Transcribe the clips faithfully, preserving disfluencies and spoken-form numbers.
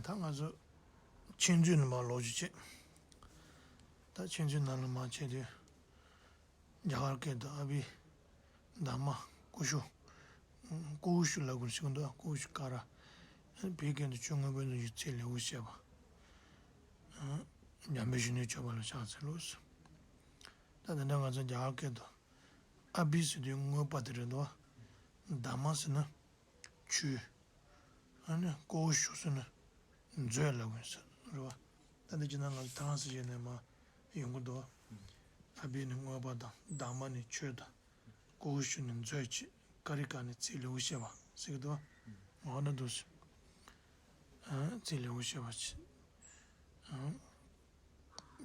ད་ང་ཚོ་མཆན་བརྗོད་ནས་མར་ལོག་རྒྱུ་བྱེད། ད་མཆན་བརྗོད་ནང་ལ་མར་བྱས་དུས། རྒྱ་གར་སྐད་དུ་ཨ་བྷི་དྷརྨ་ཀུ་ཤུ། ཀུ་ཤུ་ལབ་དགོས་ཞིག་འདུག་ཀུ་ཤུ་ཀ་ར། བོད་སྐད་དུ་ཆུ་སྔོན་པོའི་ནང་གི་ཚིག་ལེའུར་བཤད་པ། འཇམ་དཔལ་གཞོན་ནུའི་སྤྱོད་པ་ལ་ཕྱག་འཚལ་ལོ། ད་དེ་འདྲ་ང་ཚོ་རྒྱ་གར་སྐད་དུ་ཨ་བྷི་ཟེར་དུས་དངོས་པོ་དེ་རེད་འདུག་དྷརྨ་ཟེར་ན་ཆོས། ཨ་ནི་ཀུ་ཤུ་ཟེར་ན་མཛོད་ལབ་དགོས་ཟེར་རེད་བ། ད་འདི་ཅི་ན་ང་ཚོ་ཐང་སི་བྱས་ནས་མར་ཡོང་གི་འདུག་ཨ་བྷི་ནི་དངོས་པོ་དང་དྷརྨ་ནི་ཆོས་དང་། ཀུ་ཤུ་ནི་མཛོད་ཅེས་ཀ་རི་ཀ་ནི་ཚིག་ལེའུར་བཤད་པ་ཟེར་གི་འདུག་འོ་ན་འདུག་ཟེར། ཨ་ཚིག་ལེའུར་བཤད་པ་ཅེས། ཨ་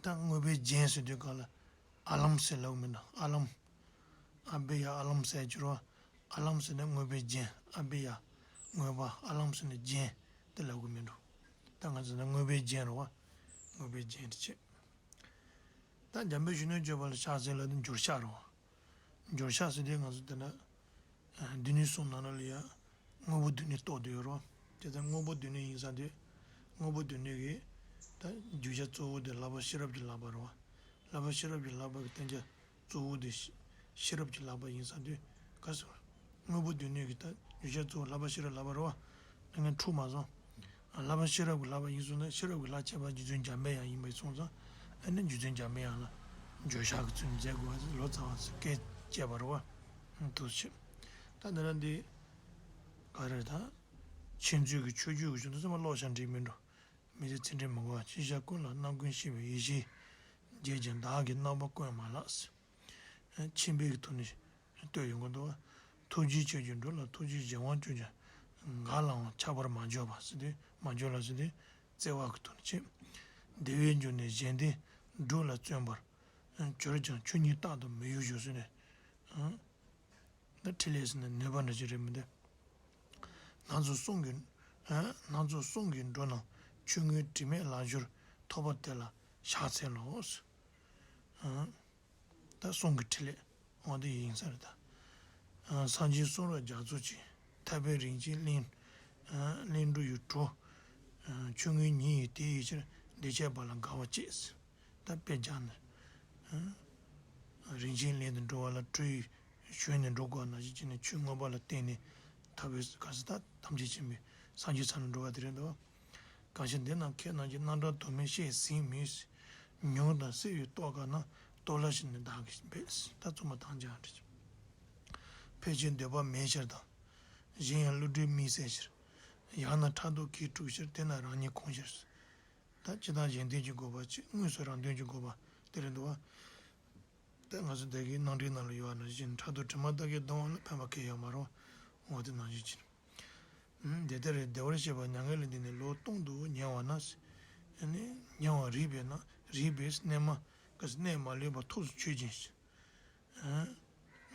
ད་དངོས་པོའི་རྒྱན་ཟེར་དུས་ག་ལ་ཨ་ལམ་ཟེར་ལབ་མི་འདུག་ཨ་ལམ། ཨ་བྷི་ཡ་ཨ་ལམ་ཟེར་གྱི་རོ། ཨ་ལམ་ཟེར་ན་དངོས་པོའི་རྒྱན། ཨ་བྷི་ཡ་དངོས་པ། ཨ་ལམ་ཟེར་ན་རྒྱན་དེ་ལབ་དགོས་མི་འདུག་ད་ང་ཚོ་ན་དངོས་པོའི་རྒྱན་རེད་བ། དངོས་པོའི་རྒྱན་དེ་བྱེད། ད་འཇམ་དཔལ་གཞོན་ནུའི་སྤྱོད་པ་ལ་ཕྱག་འཚལ་ལོ་དེ་འགྱུར་ཕྱག་རེད་བ། འགྱུར་ཕྱག་ཟེར་དུས་ང་ཚོ་དེ་ན། སྡེ་སྣོད་གསུམ་ནང་ལ་ཡ། དངོས་པོ་སྡེ་སྣོད་གཏོགས་བསྡད་ཡོད་རེད་བ། དེ་ལྟར་དངོས་པོ་སྡེ་སྣོད་ཡིན་ས་དེ། དངོས་པོ་སྡེ་སྣོད་ཀྱི། ད་རྒྱུ་ཆ་གཙོ་བོ་དེ་བསླབ་པ་ཤེས་རབ་ཀྱི་བསླབ་པ་རེད་བ། བསླབ་པ་ཤེས་རབ་ཀྱི་བསླབ་པ་གི་བསྟན་བྱ་གཙོ་བོ་དེ་ཤེས་ཤེས་རབ་ཀྱི་བསླབ་པ་ཡིན་ས་དེ། ག་ཟེར་བ། དངོས་པོ་སྡེ་སྣོད་ཀྱི་ད་རྒྱུ་ཆ་གཙོ་བོ་བསླབ་པ་ཤེས་རབ་བསླབ་པ་རེད་བ། ངས་འཁྲུག་མ་སོང་། བསླབ་པ་ཤེས་རབ་ཀྱི་བསླབ་པ་ཡིན་སོང་ན་ཤེས་རབ་ཀྱི་ལྷ་ཁྱད་པར་རྗེ་བཙུན་འཇམ་དཔལ་དབྱངས་ཡིན་པ་སོང་ཙང་། ཨ་ནི་རྗེ་བཙུན་འཇམ་དཔལ་དབྱངས་ལ་འགྱུར་ཕྱག་གི་ཚུལ་མཛད་དགོས་པ་ལོ་ཙཱ་བ་ཚོས་སྐད་བཅད་པ་རེད་བ། འདུག་ཕྱིར། ད་འདི་ར་འདི་ག་རེ་ད། མཆན་བརྗོད་ཀྱི་མཆོད་བརྗོད་ཀྱི་ཆུ་འདི་ཚང་མ་ཀློག་བྱ་འགྲིག་མི་འགྲོ། མི་ཚེ་ཚིག་འགྲེལ་མི་དགོས་པ་ཅི་བྱ་ཀུན་ལ་རྣམ་ཀུན་ཤེས་པའི་ཡེ་ཤེས་རྒྱས་ཀྱང་བདག་གི་རྣམ་པ་ཀུན་མ་ལགས། མཆིམས་ཕུའི་ཐོག་ནས་བསྟོད་ཡོང་གི་འདུག་ཐུགས་རྗེ་ཆེ་ཆེར་འགྲོ་ལ་ཐུགས་རྗེའི་གཞན་དབང་སྐྱོན་ཀྱང་འགའ་ལའང་ཁྱབ་པར་མ་བརྗོད་པ་ཟེར་དུས་མ་བརྗོད་ལ་ཟེར་དུས་བརྩེ་བ་གི་ཐོག་ནས་བྱེད། བདེ་བའི་འབྱུང་གནས་གཞན་དོན་སྒྲུབ་ལ་བརྩོན་པར་གྱུར་ཀྱང་ཆོས་ཉིད་རྟག་ཏུ་མི་གཡོ་ཞུ་ཟེར་ནས། ད་ཕྲིན་ལས་ཟེར་ན་ནུས་པ་འདྲ་ཅིག་རེད་མི་འདུག་སྣ་ཚོགས་གསུང་གི་སྣ་ཚོགས་གསུང་གི་འགྲོ་རྣམས་ཆོས་མངོན་དྲི་མེད་ལག་སྦྱོར་ཐོབ་པ་དེ་ལ་ཕྱག་འཚལ་ལོ། ད་གསུང་གི་ཕྲིན་ལས་འོ་དེ་ཡིན་ས་རེད་ད། སངས་རྒྱས་གསུང་རབ་རྒྱ་མཚོ་ཆེ། ཐར་པའི་རིན་ཆེན་གླིང་། གླིང་འགྲོ་ཡི་གྲོགས། ཆོས་མངོན་ཉིད་ཡིན་དེ་ཡི་ཕྱིར། འདི་བྱས་པ་ལ་དགའ་བ་སྐྱེས། ད་དཔེ་སྦྱར་ནས། རིན་ཆེན་གླིང་དུ་འགྲོ་བ་ལ་སྤྲོ་བའི་ཞོན་ནས་འགྲོ་དགོས་ན་ཞིག་བྱས་ནས་ཆོས་མངོན་པ་ལ་བརྟེན་ནས་ཐར་པའི་ག་ས་ད་ཐམས་ཅད་མཁྱེན་པའི་སངས་རྒྱས་ས་ལ་འགྲོ་བ་དེ་རེད་འདུག་གང་ཕྱིར་འདི་རྣམས་ཁྱེད་རྣམས་ཀྱི་རྣམ་གྲངས་དོན་མེད་བཤད་ཟིན་མོད། ཉོན་དང་སྲེད་པའི་རྟོག་ག་ན་རྟོག་ལྷ་ཞིག་ནི་བདག་གིས་འབད། ད་རྩོམ་པ་དང་སྦྱར་འདྲི། ཕལ་ཆེར་འདོད་པ་མེད་ཕྱིར་དང་། གཞན་ཡང་བསླུ་བྲིད་དམིགས་བསལ་ཕྱིར། ཡང་ན་ཕྲག་དོག་གིས་དཀྲུགས་ཕྱིར་དེ་ན་རང་ཉིད་གོང་ཕྱིར། ད་སྤྱིར་བཏང་གཞན་དོན་གྱི་དགོས་པ་ཅིག་དངོས་སུ་རང་དོན་གྱི་དགོས་པ་དེ་རེད་འདུག་བ། ད་ང་ཚོ་འདི་གའི་ནང་འགྲིག་ནང་ལ་ཡོད་པ་ནང་བཞིན་ཕྲག་དོག་དྲི་མ་དག་གིས་གདུང་བ་ལ་ཕན་པ་གང་ཡང་མ་རུང་བ་དེ་ནང་བཞིན་ཕྱིར། འདི་ལྟར་བདེ་བར་གཤེགས་པ་མྱ་ངན་ལས་འདས་ནས་ལོ་སྟོང་དུ་ཉེ་བ་ན། ཉེ་བར་རིག་པས་ན་རིག་པས་གནས་མ་ག་ས་གནས་མ་ལུས་པ་ཐུགས་སུ་ཆུད་ཅིང་།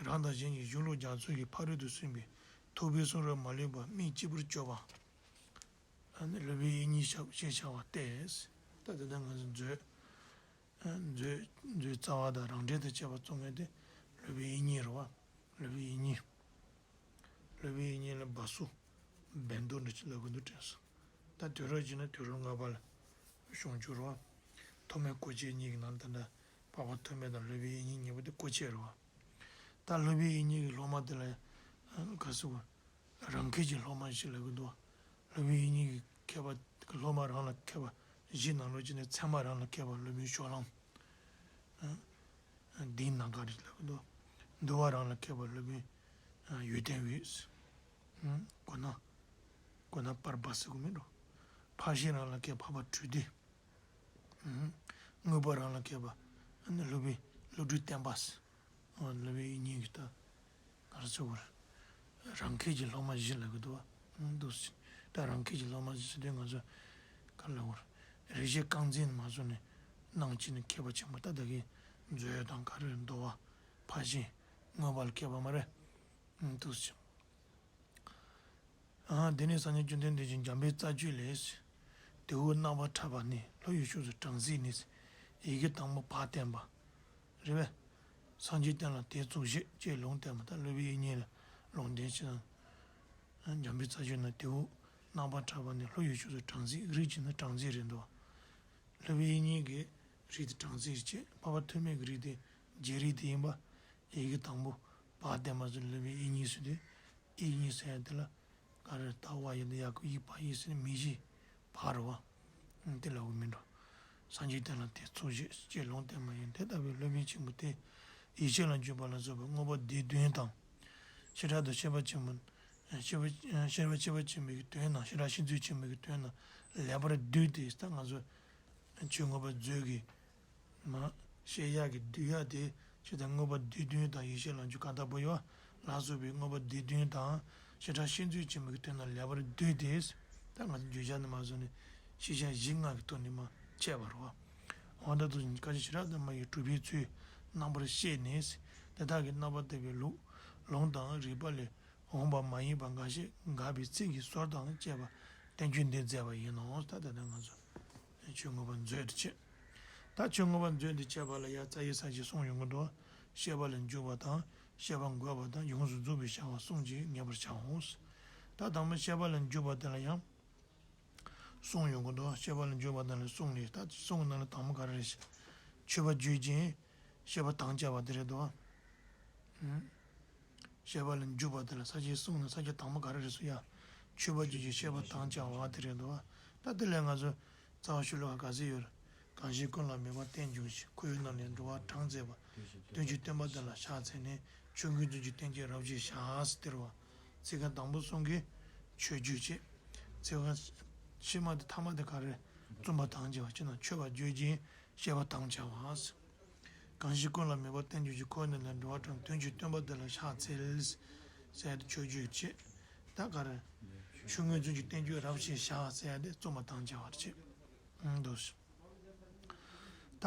རང་དང་གཞན་གྱི་གཞུང་ལུགས་རྒྱ་མཚོ་གི་ཕ་རོལ་ཏུ་སོན་པའི་ཐུབ་པའི་གསུང་རབ་མ་ལུས་པ་མིག་གཅིག་པུར་གཅོད་པ། ཨ་ནི་སློབ་དཔོན་དབྱིག་གཉེན་ཞེས་བྱ་བ་སྟེ། ད་དེ་ལྟར་ང་ཚོ་མཛོད། མཛོད་མཛོད་རྩ་བ་དང་རང་འགྲེལ་དང་བཅས་པ་རྩོམ་མཁན་དེ་སློབ་དཔོན་དབྱིག་གཉེན་རེད་བ། སློབ་དཔོན་དབྱིག་གཉེན། སློབ་དཔོན་དབྱིག་གཉེན་ལ་སྦ་སུ་བན་དུ་འདྲ་ཅིག་ལབ་དགོས་འདུག་དྲན་སོང་། ད་དུས་རབས་བརྗེས་ན་དུས་རབས་ལྔ་པ་ལ་བྱུང་བཅུག་རེད་བ། ཐོགས་མེད་སྐུ་མཆེད་གཉིས་ཀྱི་ནང་ད་ལྟ་འཕགས་པ་ཐོགས་མེད་དང་སློབ་དཔོན་དབྱིག་གཉེན་གཉིས་པོ་དེ་སྐུ་མཆེད་རེད་བ། ད་སློབ་དཔོན་དབྱིག་གཉེན་གྱི་སློབ་མ་དེ་ལ་ག་ཟེར་བ། རང་ཁྱད་ཀྱི་སློབ་མ་ཞིག་ལབ་ཀྱི་འདུག་སློབ་དཔོན་དབྱིག་གཉེན་གྱི་མཁས་པ་སློབ་མ་རང་ལ་མཁས་པ་བཞི་ནང་ལོགས་ཀྱི་ནས་ཚད་མ་རང་ལ་མཁས་པ་སློབ་དཔོན་ཕྱོགས་གླང་། འདིའི་ནང་ག་རེ་ལབ་ཀྱི་འདུག་འདུལ་བ་རང་ལ་མཁས་པ་སློབ་དཔོན་ཡོན་ཏན་འོད། གོ་ན། གོ་ན་པར་སྦ་ཟེར་གོ་མིན་འགྲོ། ཕར་ཕྱིན་རང་ལ་མཁས་པ་འཕགས་པ་གྲུབ་བདེ། དངོས་པོ་རང་ལ་མཁས་པ་ཨ་ནི་སློབ་དཔོན་བློ་གྲོས་བརྟན་པ། སློབ་དཔོན་དབྱིག་གཉེན་གྱི་ད་ག་རེ་ཟེར་དགོས་རེད། རང་ཁྱད་ཀྱི་སློབ་མ་བཞི་ལབ་ཀྱི་འདུག་བ། འདུག་སེ། ད་རང་ཁྱད་ཀྱི་སློབ་མ་བཞི་ཟེར་དུས་ང་ཚོ་ག་རེ་ལབ་དགོས་རེད། རིག་བྱེད་རྐང་འཛིན་མ་སོང་ནས་ནང་ཆེན་ནས་མཁས་པ་ཆེན་པོ་ད་ལྟ་གི་མཛོད་དང་ག་རེ་འདུལ་བ་ཕར་ཕྱིན་དངོས་པོ་ལ་མཁས་པ་མ་རེད། འདུག་སེ། ཨ། དེ་ནས་སངས་རྒྱས་བཅོམ་ལྡན་འདས་ཀྱིས་འཇམ་དཔལ་རྩ་རྒྱུད་ལས། དེའུ་རྣམ་པར་འཁྲབ་པ་ནི་ལྷོ་ཡི་ཕྱོགས་སུ་བྲམ་ཟེ་ནི། ཡི་གེ་དང་པོ་བ་བསྟན་པ། རེད་པས། སངས་རྒྱས་བསྟན་ལ་དེས་གཙོ་བྱས་ཅེས་ལུང་བསྟན་པ་དང་སློབ་དཔོན་དབྱིག་གཉེན་ལ་ལུང་བསྟན་ཕྱིར། འཇམ་དཔལ་རྩ་རྒྱུད་ན་དེའུ། རྣམ་པར་གྲགས་པ་ནི་སློབ་ཡུལ་ཕྱོགས་སུ་གྲངས་ཚིག་རིགས་ཀྱི་ནི་གྲངས་ཚིག་རེད་འདུག་སློབ་དཔོན་དབྱིག་གཉེན་གྱི་རིགས་དེ་གྲངས་ཚིག་བྱས། འཕགས་པ་ཐོགས་མེད་ཀྱི་རིགས་དེ་བརྗེ་རིགས་དེ་ཡིན་པ། ཡི་གེ་དང་པོ་བ་བསྟན་པ་ཚོ་སློབ་དཔོན་དབྱིག་གཉེན་ཟེར་དུས། དབྱིག་གཉེན་ཟེར་ཡ་དེ་ལ་ག་རེ་ད་བ་ཡིན་ན་ཡ་གི་དབྱིག་པ་ཡིན་ཟེར་ན་མིང་གཞི་བ་རེད་བ། དེ་ལ་འོ་མིན་འགྲོ། སངས་རྒྱས་བསྟན་ལ་དེ་ཚོགས་ཞེས་ཅེས་ལུང་བསྟན་པ་ཡིན། དེ་ལྟ་བུའི་སློབ་དཔོན་ཆེན་པོ་དེ་ཡེ་ཤེས་ལ་འཇུག་པ་ལ་སོགས་པའི་མངོན་པ་སྡེ་བདུན་དང་། བྱེ་བྲག་ཏུ་བཤད་པ་ཆེན་པོ། བཤད་པ་བཤད་པ་བཤད་པ་ཆེན་པོའི་དོན་རྣམས། བྱེ་བྲག་བཤད་ཚུལ་ཆེན་པོའི་དོན་རྣམས་ལེགས་པར་བསྡུས་ཏེ། ད་ང་ཚོ་ཆོས་མངོན་པ་མཛོད་ཀྱི་མ་བཤད་ཡག་གི་བསྡུས་ཡག་དེ་ཇི་ལྟར་མངོན་པ་སྡེ་བདུན་དང་ཡེ་ཤེས་ལ་འཇུག་གང་ལྟ་བུ་ཡོད་ལ་སོགས་པའི་མངོན་པ་སྡེ་བདུན་དང་། བྱེ་བྲག་བཤད་ཚུལ་ཆེན་པོའི་དོན་རྣམས་ལེགས་པར་བསྡུས་ཏེ། ད་ང་ཚོ་བརྗོད་བྱ་ནས་མ་བཟུང་ནས་ཤེས་བྱ་གཞི་ལྔ་གི་ཐོག་ནས་མ་འཆད་པ་རེད་བ། འོ་ད་དུ་བཀའ་ཆོས་ཤེས་རབ་དང་མ་ཡི་གྲུབ་པའི་ཚུལ་རྣམ་པར་བཤད་ནས། དེ་དག་གི་རྣམ་པར་ཐར་པའི་ལུགས་ལུང་དང་རིགས་པ་ལས། འོངས་པ་མ་ཡིན་པ་འགའ་ཞིག་དགག་པའི་ཚིག་གི་ཟུར་དང་བཅས་པ་བསྟན་བཅོས་འདི་མཛད་པ་ཡིན་ནོ། ད་ལྟ་ང་ཚོ་ཆོས་མངོན་པ་མཛོད་དུ་བྱེད། ད་ཆོས་མངོན་པ་མཛོད་དུ་བྱེད་པ་ལ་ཡང་རྩ་བའི་ས་བཅད་གསུམ་ཡོང་གི་འདུག་བཤད་པ་ལ་འཇུག་པ་དང་། བཤད་པ་འགོད་པ་དང་། ཡོངས་སུ་རྫོགས་པའི་བྱ་བ་གསུམ་གྱིས་ངེས་པར་བྱའོ། ད་དང་པོ་བཤད་པ་ལ་འཇུག་པ་དེ་ལ་ཡང་གསུམ་ཡོང་གི་འདུག་བཤད་པ་ལ་འཇུག་པ་དེ་ལ་གསུམ་ལས། ད་གསུམ་གྱི་ནང་ལ་དང་པོ་ག་རེ་རེད། མཆོད་པ་བརྗོད་ཅིང་བཤད་པ་དམ་བཅའ་བ་དེ་རེད་འདུག་བཤད་པ་ལ་འཇུག་པ་དེ་ལ་ས་བཅད་གསུམ་ནང་ས་བཅད་དང་པོ་ག་རེ་རེད་ཟེར་ཡ། མཆོད་པ་བརྗོད་ཅིང་བཤད་པ་དམ་བཅའ་བ་དེ་རེད་འདུག་ད་དེ་ལས་ང་ཚོ་རྩ་བ་ཤོ་ལོ་ཀ་ག་ཚོད་ཡོད་རེད། གང་ཞིག་ཀུན་ལ་མོས་པ་རྟེན་འབྱུང་ཞིང་། ཁོ་བོའི་རྣམ་ལས་འགྲོ་བ་གྲངས་མཛད་པ། དོན་གྱི་སྟོན་པ་དེ་ལ་ཕྱག་འཚལ་ནས། ཆོས་མགོན་བརྩོན་འགྲུས་བསྟན་བཅོས་རབ་བྱས་ཤག་ཟེར་དེ་རེད་བ། ཚིག་རྐང་དང་པོ་གསུམ་གྱིས་མཆོད་བརྗོད་བྱེད། ཚིག་རྐང་ཕྱི་མ་དེ་ཐ་མ་དེ་ག་རེ། བརྩམ་པ་དམ་བཅའ་བ་བྱས་ན་མཆོད་པ་བརྗོད་ཅིང་བཤད་པ་དམ་བཅའ་བ། གང་ཞིག་ཀུན་ལ་མོས་པ་རྟེན་འབྱུང་ཞིང་། ཁོ་བོའི་རྣམ་ལས་འགྲོ་བ་གྲངས། དོན་གྱི་སྟོན་པ་དེ་ལ་ཕྱག་འཚལ། ཟེར་ཏེ་མཆོད་བརྗོད་བྱེད། ད་ག་རེ། ཆོས་མགོན་བརྩོན་འགྲུས་བསྟན་བཅོས་རབ་བྱས་ཤག་ཟེར་ཏེ་བརྩམ་པ་དམ་བཅའ་བ་བྱེད། འདུག་ད་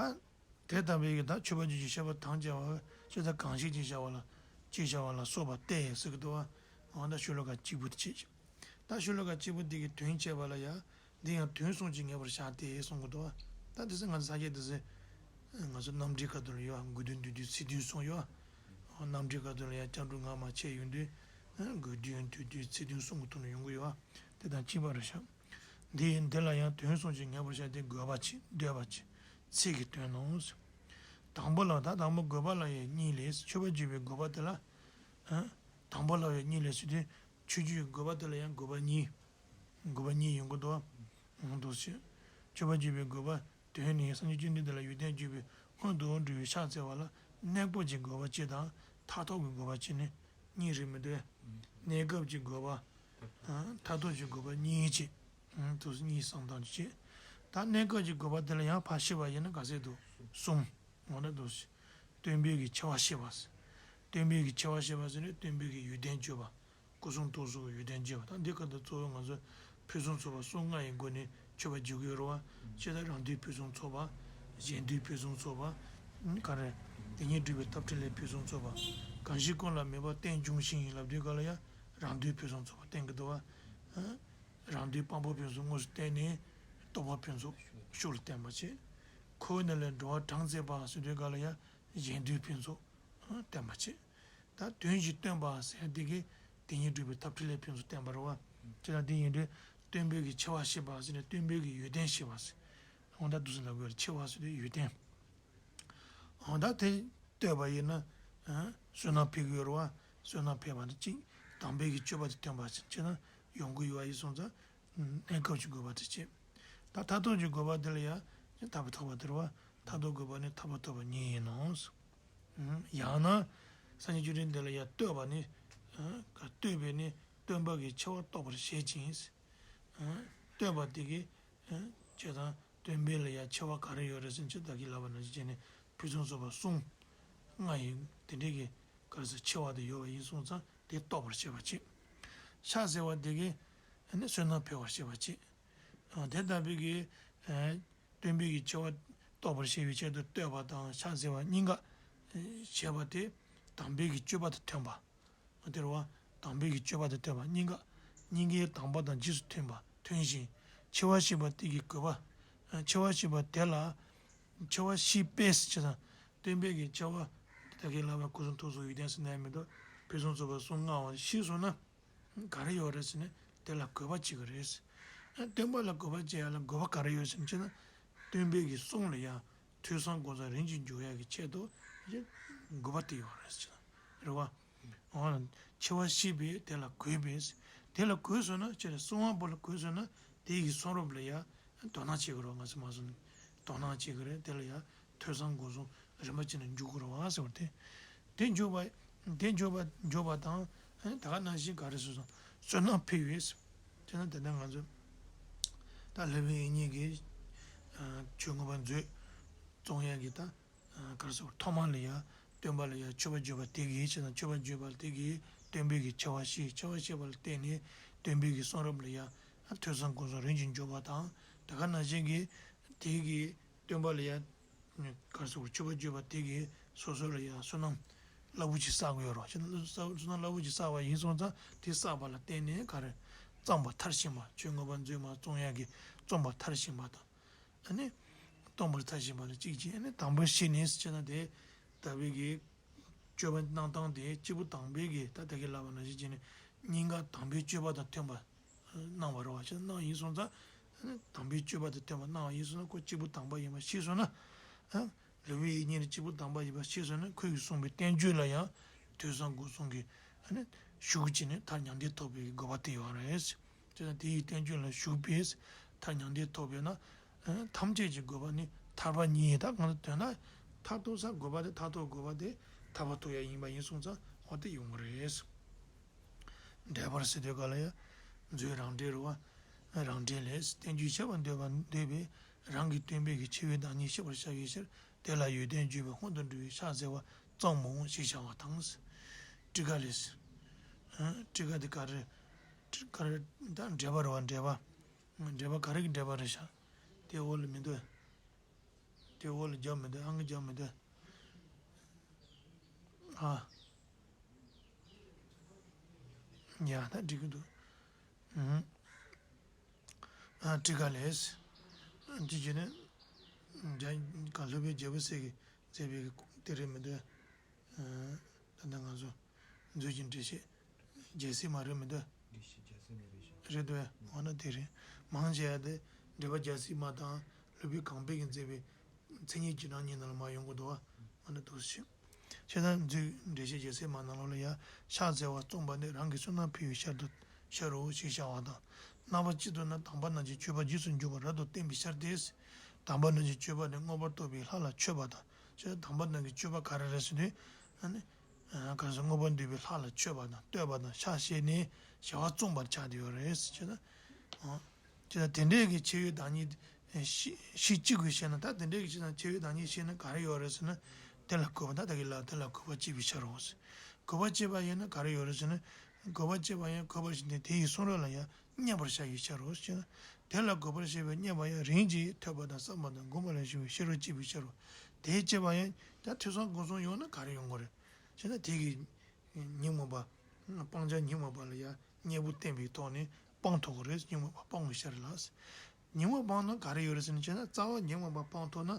དེ་ལྟ་བུའི་གི་ད་མཆོད་པ་བརྗོད་ཅིང་བཤད་པ་དམ་བཅའ་བ། ཅི་ལྟར་གང་ཞིག་ཅེས་བྱ་བ་ལ། ཅེས་བྱ་བ་ལ་སོགས་པ་སྟེ་ཟེར་གི་འདུག་བ། འོ་ད་ཤོ་ལོ་ཀ་གཅིག་པུ་དེ་བྱེད། ད་ཤོ་ལོ་ཀ་གཅིག་པུ་འདི་གི་དོན་བྱས་པ་ལ་ཡང་། འདི་ཡང་དོན་གསུམ་གྱིས་ངེས་པར་བྱ་སྟེ་གསུང་གི་འདུག་ད་དེ་ཚེ་ང་ཚོ་ས་སྐྱ་དེ་ཚེ་ང་ཚོ་རྣམ་འགྲེལ་ཁ་ཐུག་ལ་ཡོད། དགོས་འདོད་འདོད་འདོད་ཚིག་དོན་གསུམ་ཡོད། རྣམ་འགྲེལ་ཁ་ཐུག་ལ་ཡང་སྐྱབས་འགྲོ་སྔ་མ་བྱས་ཡོང་དུས། དགོས་འདོད་འདོད་འདོད་ཚིག་དོན་གསུམ་གྱི་ཐོག་ནས་ཡོང་གི་ཡོད། དེ་དང་གཅིག་པ་རེད་ཤག་འདི་འདི་ལ་ཡང་དོན་གསུམ་གྱིས་ངེས་པར་བྱ་སྟེ། དགོས་པ་བྱེད། འདོད་པ་བྱེད། ཚིག་གི་དོན་ནོ། དང་པོ་ལ་ད་དང་པོ་དགོས་པ་ལ་ཡང་གཉིས་ལས། མཆོད་པ་བརྗོད་པའི་དགོས་པ་དེ་ལ། ཨ། དང་པོ་ལ་ཡང་གཉིས་ལས་ཟེར་དུས། མཆོད་བརྗོད་ཀྱི་དགོས་པ་དེ་ལ་ཡང་དགོས་པ་གཉིས། དགོས་པ་གཉིས་ཡོང་གི་འདུག་འདུག་ཟེར། མཆོད་པ་བརྗོད་པའི་དགོས་པ་དོན་ནི། སངས་རྒྱས་བཅོམ་ལྡན་འདས་ལ་ཡོན་ཏན་བརྗོད་པའི་སྔོན་དུ་འགྲོ་བའི་ཕྱག་འཚལ་བ་ལ། གནས་སྐབས་ཀྱི་དགོས་པ་གཅིག་དང་མཐར་ཐུག་གི་དགོས་པ་གཅིག་ནི་གཉིས་རེད་མི་འདུག་གནས་སྐབས་ཀྱི་དགོས་པ། མཐར་ཐུག་གི་དགོས་པ་གཉིས་བྱེད། དུ་གཉིས་བསམ་སྟངས་ཀྱི་བྱེད། ད་གནས་སྐབས་ཀྱི་དགོས་པ་དེ་ལ་ཡང་ཕར་བཤད་པ་ཡིན་ན་ག་ཚད་འདུག་གསུམ། འོ་ན་འདུག་སྟོན་པའི་གི་ཆེ་བ་བཤད་པ། སྟོན་པའི་གི་ཆེ་བ་བཤད་པ་ཟེར་ནས་སྟོན་པའི་གི་ཡོན་ཏན་བརྗོད་པ། སྐུ་གསུང་ཐུགས་སུ་ཡོན་ཏན་བརྗོད་པ། ད་འདི་ག་ད་གཙོ་བོ་ང་ཚོ་ཕུན་སུམ་ཚོགས་པ་གསུམ་ལྔ་ཡི་སྒོ་ནས་མཆོད་པ་བརྗོད་ཀྱི་ཡོད་རེད་བ། ཅེས་དང་རང་དོན་ཕུན་སུམ་ཚོགས་པ། གཞན་དོན་ཕུན་སུམ་ཚོགས་པ། ག་རེ། དེ་ཉིད་སྒྲུབ་པའི་ཐབས་ཕྲིན་ལས་ཕུན་སུམ་ཚོགས་པ། གང་ཞིག་ཀུན་ལ་མོས་པ་རྟེན་འབྱུང་ཞིང་ལབ་དུས་ག་ལ་ཡང་རང་དོན་ཕུན་སུམ་ཚོགས་པ་བསྟན་གྱི་འདུག་བ། རང་དོན་དཔང་པོ་ཕུན་ཚོགས་དངོས་སུ་བསྟན་ནས་རྟོགས་པ་ཕུན་ཚོགས་ཤུགས་ལ་བསྟན་པ་བྱེད། ཁོ་བོའི་རྣམ་ལས་འགྲོ་བ་གྲངས་མཛད་པ་ཟེར་དུས་ག་ལ་ཡང་གཞན་དོན་ཕུན་ཚོགས་བསྟན་པ་བྱེད། ད་དོན་གྱིས་སྟོན་པ་ཟེར་འདི་གིས་དེ་ཉིད་སྒྲུབ་པའི་ཐབས་ཕྲིན་ལས་ཕུན་ཚོགས་བསྟན་པ་རེད་བ། ཅེས་དང་དེ་ཡིན་དུས་སྟོན་པའི་གི་ཆེ་བ་བཤད་པ་ཟེར་ནས་སྟོན་པའི་གི་ཡོན་ཏན་བཤད་པ་ཟེར། འོ་ད་འདུག་སེ་ལབ་དགོས་རེད། ཆེ་བ་ཟེར་དུས་ཡོན་ཏན། འོ་ད་དེ་བསྟོད་པ་ཡིན་ན། ཨ། བསོད་ནམས་འཕེལ་གྱི་ཡོད་རེད་བ། བསོད་ནམས་འཕེལ་བ་ནི་གཅིག་དམ་པའི་གི་སྤྱོད་པ་དེ་སྟོན་པ་ཟེར་ཅེ་ན་ཡོང་གི་ཡོད་བ་ཡིན་སོང་ཙང་། གནས་སྐབས་ཀྱི་དགོས་པ་དེ་བྱེད། ད་མཐར་ཐུག་གི་དགོས་པ་དེ་ལ་ཡང་ཐར་པ་ཐོབ་པ་དེ་རེད་བ། མཐར་ཐུག་དགོས་པ་ནི་ཐར་པ་ཐོབ་པ་ཉིད་ཡིན་ནོ། ཡང་ན། སངས་རྒྱས་བཅོམ་ལྡན་འདས་ལ་ཡང་བསྟོད་པ་ནི། ཨ། བསྟོད་པས་ནི་སྟོན་པ་གི་ཆེ་བ་རྟོགས་པར་བྱེད་ཅིང་། ཨ། བསྟོད་པ་དེ་གིས། ཨ། ཅེས་དང་སྟོན་པའི་ལ་ཡང་ཆེ་བ་ག་རེ་ཡོད་རེད་ཟེར་ན་ཅེས་བདག་གིས་ལབ་པ་ནང་བཞིན་བྱས་ནས་ཕུན་སུམ་ཚོགས་པ་གསུམ་ལྔ་ཡི་དེ་འདྲའི་གི་ག་རེ་ཟེར་ཆེ་བ་དེ་ཡོད་པ་ཡིན་སོང་ཙང་དེ་རྟོགས་པར་བྱེད་པ་བྱེད། ཕྱག་འཚལ་བ་དེ་གིས་ནི་བསོད་ནམས་འཕེལ་བར་བྱེད་པ་བྱེད། ཨ། དེ་ལྟ་བུའི་གི། ཨ། སྟོན་པའི་གི་ཆེ་བ་རྟོགས་པར་བྱེད་པའི་ཆེད་དུ་བསྟོད་པ་དང་ཕྱག་འཚལ་བ་གཉིས་ཀ་བྱས་པ་དེ་དམ་པའི་གི་སྤྱོད་པ་དང་མཐུན་པ། དེ་རེད་བ། དམ་པའི་གི་སྤྱོད་པ་དང་མཐུན་པ་གཉིས་ཀ། གཉིས་ཀའི་དམ་པ་དང་རྗེས་སུ་མཐུན་པ་མཐུན་ཞིང་། ཆེ་བ་བཤད་པ་དེ་གི་དགོས་པ། ཆེ་བ་བཤད་པ་དེ་ལ། ཆེ་བ་བཤད་པས་ཅེས་དང་། སྟོན་པའི་གི་ཆེ་བ། ད་གིན་ལབ་པ་སྐུ་གསུང་ཐུགས་སུ་ཡོན་ཏན་ཟེར་ན་ཡང་མི་འདུག་ཕུན་སུམ་ཚོགས་པ་གསུམ་མངའ་བ་ཤེས་སོང་ན། ག་རེ་ཡོད་རེད་ཟེར་ནས་ དེ་ལ་དགོས་པ་བྱེད་ཀྱི་རེད། སྟོན་པ་ལ་དགོས་པ་བྱེད་ཡ་ལ་དགོས་པ་ག་རེ་ཡོད་ཟེར་ན། སྟོན་པའི་གི་གསུང་ལ་ཡང་ཐོས་བསམ་སྒོམ་གསུམ་རིམ་གྱིས་འཇུག་ཡ་གི་ཆེད་དུ་དགོས་པ་དེ་ཡོད་རེད་ཟེར། རེད་བ། འོ་ན་འཆི་བ་ཤེས་པས་དེ་ལ་གུས་པས། དེ་ལ་གུས་སོང་ན་ཅི་རེད། གསུང་བ་པོ་ལ་གུས་སོང་ན་དེ་ཡི་གསུང་རབ་ལ་ཡང་དོ་སྣང་བྱེད་དགོས་རེད་བ། ང་ཚོ་མ་གསུངས་ནས་དོ་སྣང་བྱེད་དགོས་རེད། དེ་ལ་ཡང་ཐོས་བསམ་སྒོམ་གསུམ་རིམ་པ་བྱས་ནས་འཇུག་དགོས་རེད་བ་ཟེར་བ་དེ། དེ་འཇུག་པ། དེ་འཇུག་པ་འཇུག་པ་དང་། ད་ག་ནང་བཞིན་ག་རེ་ཟེར་སོང་། བསོད་ནམས་འཕེལ་བས། དེ་ན་དེ་ནས་ང་ཚོ་ད་སློབ་དཔོན་དབྱིག་གཉེན་གྱིས་ཆོས་མངོན་པ་མཛོད་རྩོམ་ཡག་གི་ད་ག་རེ་ཟེར། ཐོག་མ་ལ་ཡ་སྟོན་པ་ལ་ཡ་མཆོད་པ་བརྗོད་པ་དེ་གིས་བྱས་ན། མཆོད་པ་བརྗོད་པ་དེ་གིས་སྟོན་པའི་གི་ཆེ་བ་ཤེས། ཆེ་བ་ཤེས་པ་ལ་བརྟེན་ནས་སྟོན་པའི་གི་གསུང་རབ་ལ་ཡ་ཐོས་བསམ་སྒོམ་གསུམ་རིམ་གྱིས་འཇུག་པ་དང་། ད་ག་ནང་བཞིན་གྱི་དེ་གི་སྟོན་པ་ལ་ཡ་ག་རེ་ཟེར། མཆོད་པ་བརྗོད་པ་དེ་གིས་སོ་སོ་ལ་ཡ་བསོད་ནམས་རླབས་པོ་ཆེ་བསགས་ཀྱི་ཡོད་རེད་བ། བསོད་ནམས་རླབས་པོ་ཆེ་བསགས་པ་ཡིན་སོང་ཙང་། དེ་བསགས་པ་ལ་བརྟེན་ནས་ག་རེ། བརྩམས་པ་མཐར་ཕྱིན་པ། ཆོས་མངོན་པ་མཛོད་མ་རྩོམ་ཡག་གི་བརྩམས་པ་མཐར་ཕྱིན་པ་དང་། ཨ་ནི་སྟོན་པ་མཐར་ཕྱིན་པ་ལ་གཅིག་བྱས། ཨ་ནི་དམ་པའི་ཆོས་ནི་ཟེར་ན་དེ་ལྟ་བུའི་གི་སྤྱོད་པ་གནང་སྟངས་དེ་སྐྱེས་བུ་དམ་པའི་གི་ད་ལྟ་གི་ལབ་པ་ནང་བཞིན་བྱས་ནས་སྙིང་ག་དམ་པའི་སྤྱོད་པ་དང་མཐུན་པ་གནང་བ་རེད་བ། ཅི་གནང་ཡིན་སོང་ཙང་། དམ་པའི་སྤྱོད་པ་དང་མཐུན་པ་གནང་བ་ཡིན་སོང་ན་ཁོ་སྐྱེས་བུ་དམ་པ་ཡིན་པ་ཤེས་སོང་ན། སློབ་དཔོན་དབྱིག་གཉེན་ནི་སྐྱེས་བུ་དམ་པ་ཡིན་པ་ཤེས་སོང་ན། ཁོས་གསུངས་པའི་བསྟན་བཅོས་ལ་ཡང་ཐོས་བསམ་སྒོམ་གསུམ་གྱི་ཨ་ནི་ཤུགས་ཀྱིས་ནི་མཐར་མྱང་འདས་ཐོབ་པའི་དགོས་པ་དེ་ཡོད་རེད། དེ་ན་དེ་ཡི་བསྟན་བཅོས་ལ་ཞུགས་པས་མཐར་མྱང་འདས་ཐོབ་པས་ན། ཐམས་ཅད་ཀྱི་དགོས་པ་ནི་ཐར་པ་ཉིད་ཡིན། ད་ང་ཚོ་དོན་ལ་མཐར་ཐུག་ས་དགོས་པ་དེ། མཐར་ཐུག་དགོས་པ་དེ་ཐར་པ་ཐོབ་ཡ་ཡིན་པ་ཡིན་སོང་ཙང་འོ་དེ་ཡོང་གི་རེད། འགྲེལ་པར་ཟེར་དུས་ག་ལ་ཡ། མཛོད་རང་འགྲེལ་རེད་བ། རང་འགྲེལ་ལས། བསྟན་བཅོས་འཆད་པར་འདོད་པ་འདོད་པས་རང་གི་སྟོན་པའི་གི་ཆེ་བའི་བདག་ཉིད་ཤེས་པར་བྱ་བའི་ཕྱིར། དེ་ལ་ཡོན་ཏན་བརྗོད་པའི་དཔང་དུ་འགྲོ་བའི་ཕྱག་འཚལ་བ་རྩོམ་མོ་ཞེས་བྱ་བ་དང་། ཊཱི་ཀ་ལས། ཨ། ཊཱི་ཀ་དེ་ག་རེ། ག་རེ། ད་འགྲེལ་པ་རེད་བ། འགྲེལ་པ། འགྲེལ་པ་ག་རེ་གི་འགྲེལ་པ་རེད་ཤག་དེ་འོག་ལ་མི་འདུག་དེ་འོག་ལ་རྒྱབ་མི་འདུག་ཨང་ཀི་རྒྱབ་མི་འདུག་ཨ། ཡ་ད་འགྲིག་གི་འདུག་ཨུ། ཨ། ཊཱི་ཀ་ལས། ཨ། འདི་བྱས་ནས། རྒྱ། ག་སློབ་དཔོན་རྒྱལ་པོ་སྲས་ཀྱིས་མཛད་པའི་དེ་རེད་མི་འདུག་ཨ། ད་ལྟ་ང་ཚོ་མཛོད་ཀྱི་འགྲེལ་བཤད་རྒྱལ་སྲས་མ་རེད་མི་འདུག་འགྲེལ་བཤད་རྒྱལ་སྲས་མ་རེད་ཤག་རེད་འདུག་འོ་ན་དེ་རེད། མང་ཆེ་བ་དེ་འགྲེལ་པ་རྒྱལ་སྲས་མ་དང་སློབ་དཔོན་གང་པོ་གིས་མཛད་པའི་མཚན་ཉིད་ཀྱི་རང་ཉིད་ནང་ལ་མར་ཡོང་གི་འདུག་བ། འོ་ན་འདུག་ཞིག་བྱས་ཙང་མཛོད་འགྲེལ་བཤད་རྒྱལ་སྲས་མ་ནང་ལོགས་ལ་ཡང་ཕྱག་འཚལ་བ་རྩོམ་པ་ནི་རང་གི་བསོད་ནམས་འཕེལ་བའི་ཕྱིར་དུ་ཕྱིར་རོ་ཞེས་བྱ་བ་དང་། རྣམ་པ་གཅིག་ཏུ་ན་དམ་པ་རྣམས་ཀྱི་སྤྱོད་པ་རྗེས་སུ་འཇུག་པ་རབ་ཏུ་བསྟན་པའི་ཕྱིར་ཏེ། དམ་པ་རྣམས་ཀྱི་སྤྱོད་པ་ནི་མངོན་པར་རྟོགས་པའི་ལྷ་ལ་མཆོད་པ་དང་། ཞེས་དམ་པ་རྣམས་ཀྱི་སྤྱོད་པ་ག་རེ་རེད་ཟེར་དུས། ཨ་ནི། ག་རེ་ཟེར། མངོན་པར་འདོད་པའི་ལྷ་ལ་མཆོད་པ་དང་བསྟོད་པ་དང་ཕྱག་བྱས་ནས་བྱ་བ་རྩོམ་པར་བྱ་དེ་ཡོད་རེད་ཟེར་ན། ཨ། ཅེ་ན་དེ་འདྲའི་གི་ཆེ་བའི་བདག་ཉིད་ཤེས་ཤེས་གཅིག་གིས་ཤེས་ན། ད་དེ་འདྲའི་གི་ཅེ་ན་ཆེ་བའི་བདག་ཉིད་ཤེས་ན་ག་རེ་ཡོད་རེད་ཟེར་ན། དེ་ལ་གུས་པ། ད་ད་གི་ལ་དེ་ལ་གུས་པ་བསྐྱེད་པའི་ཕྱིར་རོ། གུས་པ་བསྐྱེད་པ་ཡིན་ན་ག་རེ་ཡོད་རེད་ཟེར་ན། གུས་པ་བསྐྱེད་པ་ཡང་གུས་པར་བྱས་ནས་དེ་ཡི་གསུང་རབ་ལ་ཡང་མཉན་པར་བྱ་བའི་ཕྱིར་རོ་ཞེ་ན། དེ་ལ་གུས་པར་བྱེད་པའི་མཉན་པ་ཡང་རིམ་གྱིས་ཐོས་པ་དང་བསམ་པ་དང་སྒོམ་པ་ལ་ཞུགས་པའི་ཤེས་རབ་བསྐྱེད་པའི་ཕྱིར་རོ། དེ་བསྐྱེད་པ་ཡང་ད་ཐོས་བསམ་སྒོམ་གསུམ་ཡོང་ན་ག་རེ་ཡོང་གི་རེད་ཞེ་ན། དེ་གི་ཉོན་མོངས་པ། སྤང་བྱ་ཉོན་མོངས་པ་ལ་ཡང་མཉེས་པོ་བསྟེན་པའི་ཐོག་ནས་སྤང་ཐུབ་ཀྱི་རེད། ཉོན་མོངས་པ་སྤང་བའི་ཕྱིར་ལ། ཉོན་མོངས་སྤང་ན་ག་རེ་ཡོད་རེད་ཟེར་ན། བྱས་ན་རྩ་བ་ཉོན་མོངས་པ་སྤང་ཐུབ་ན།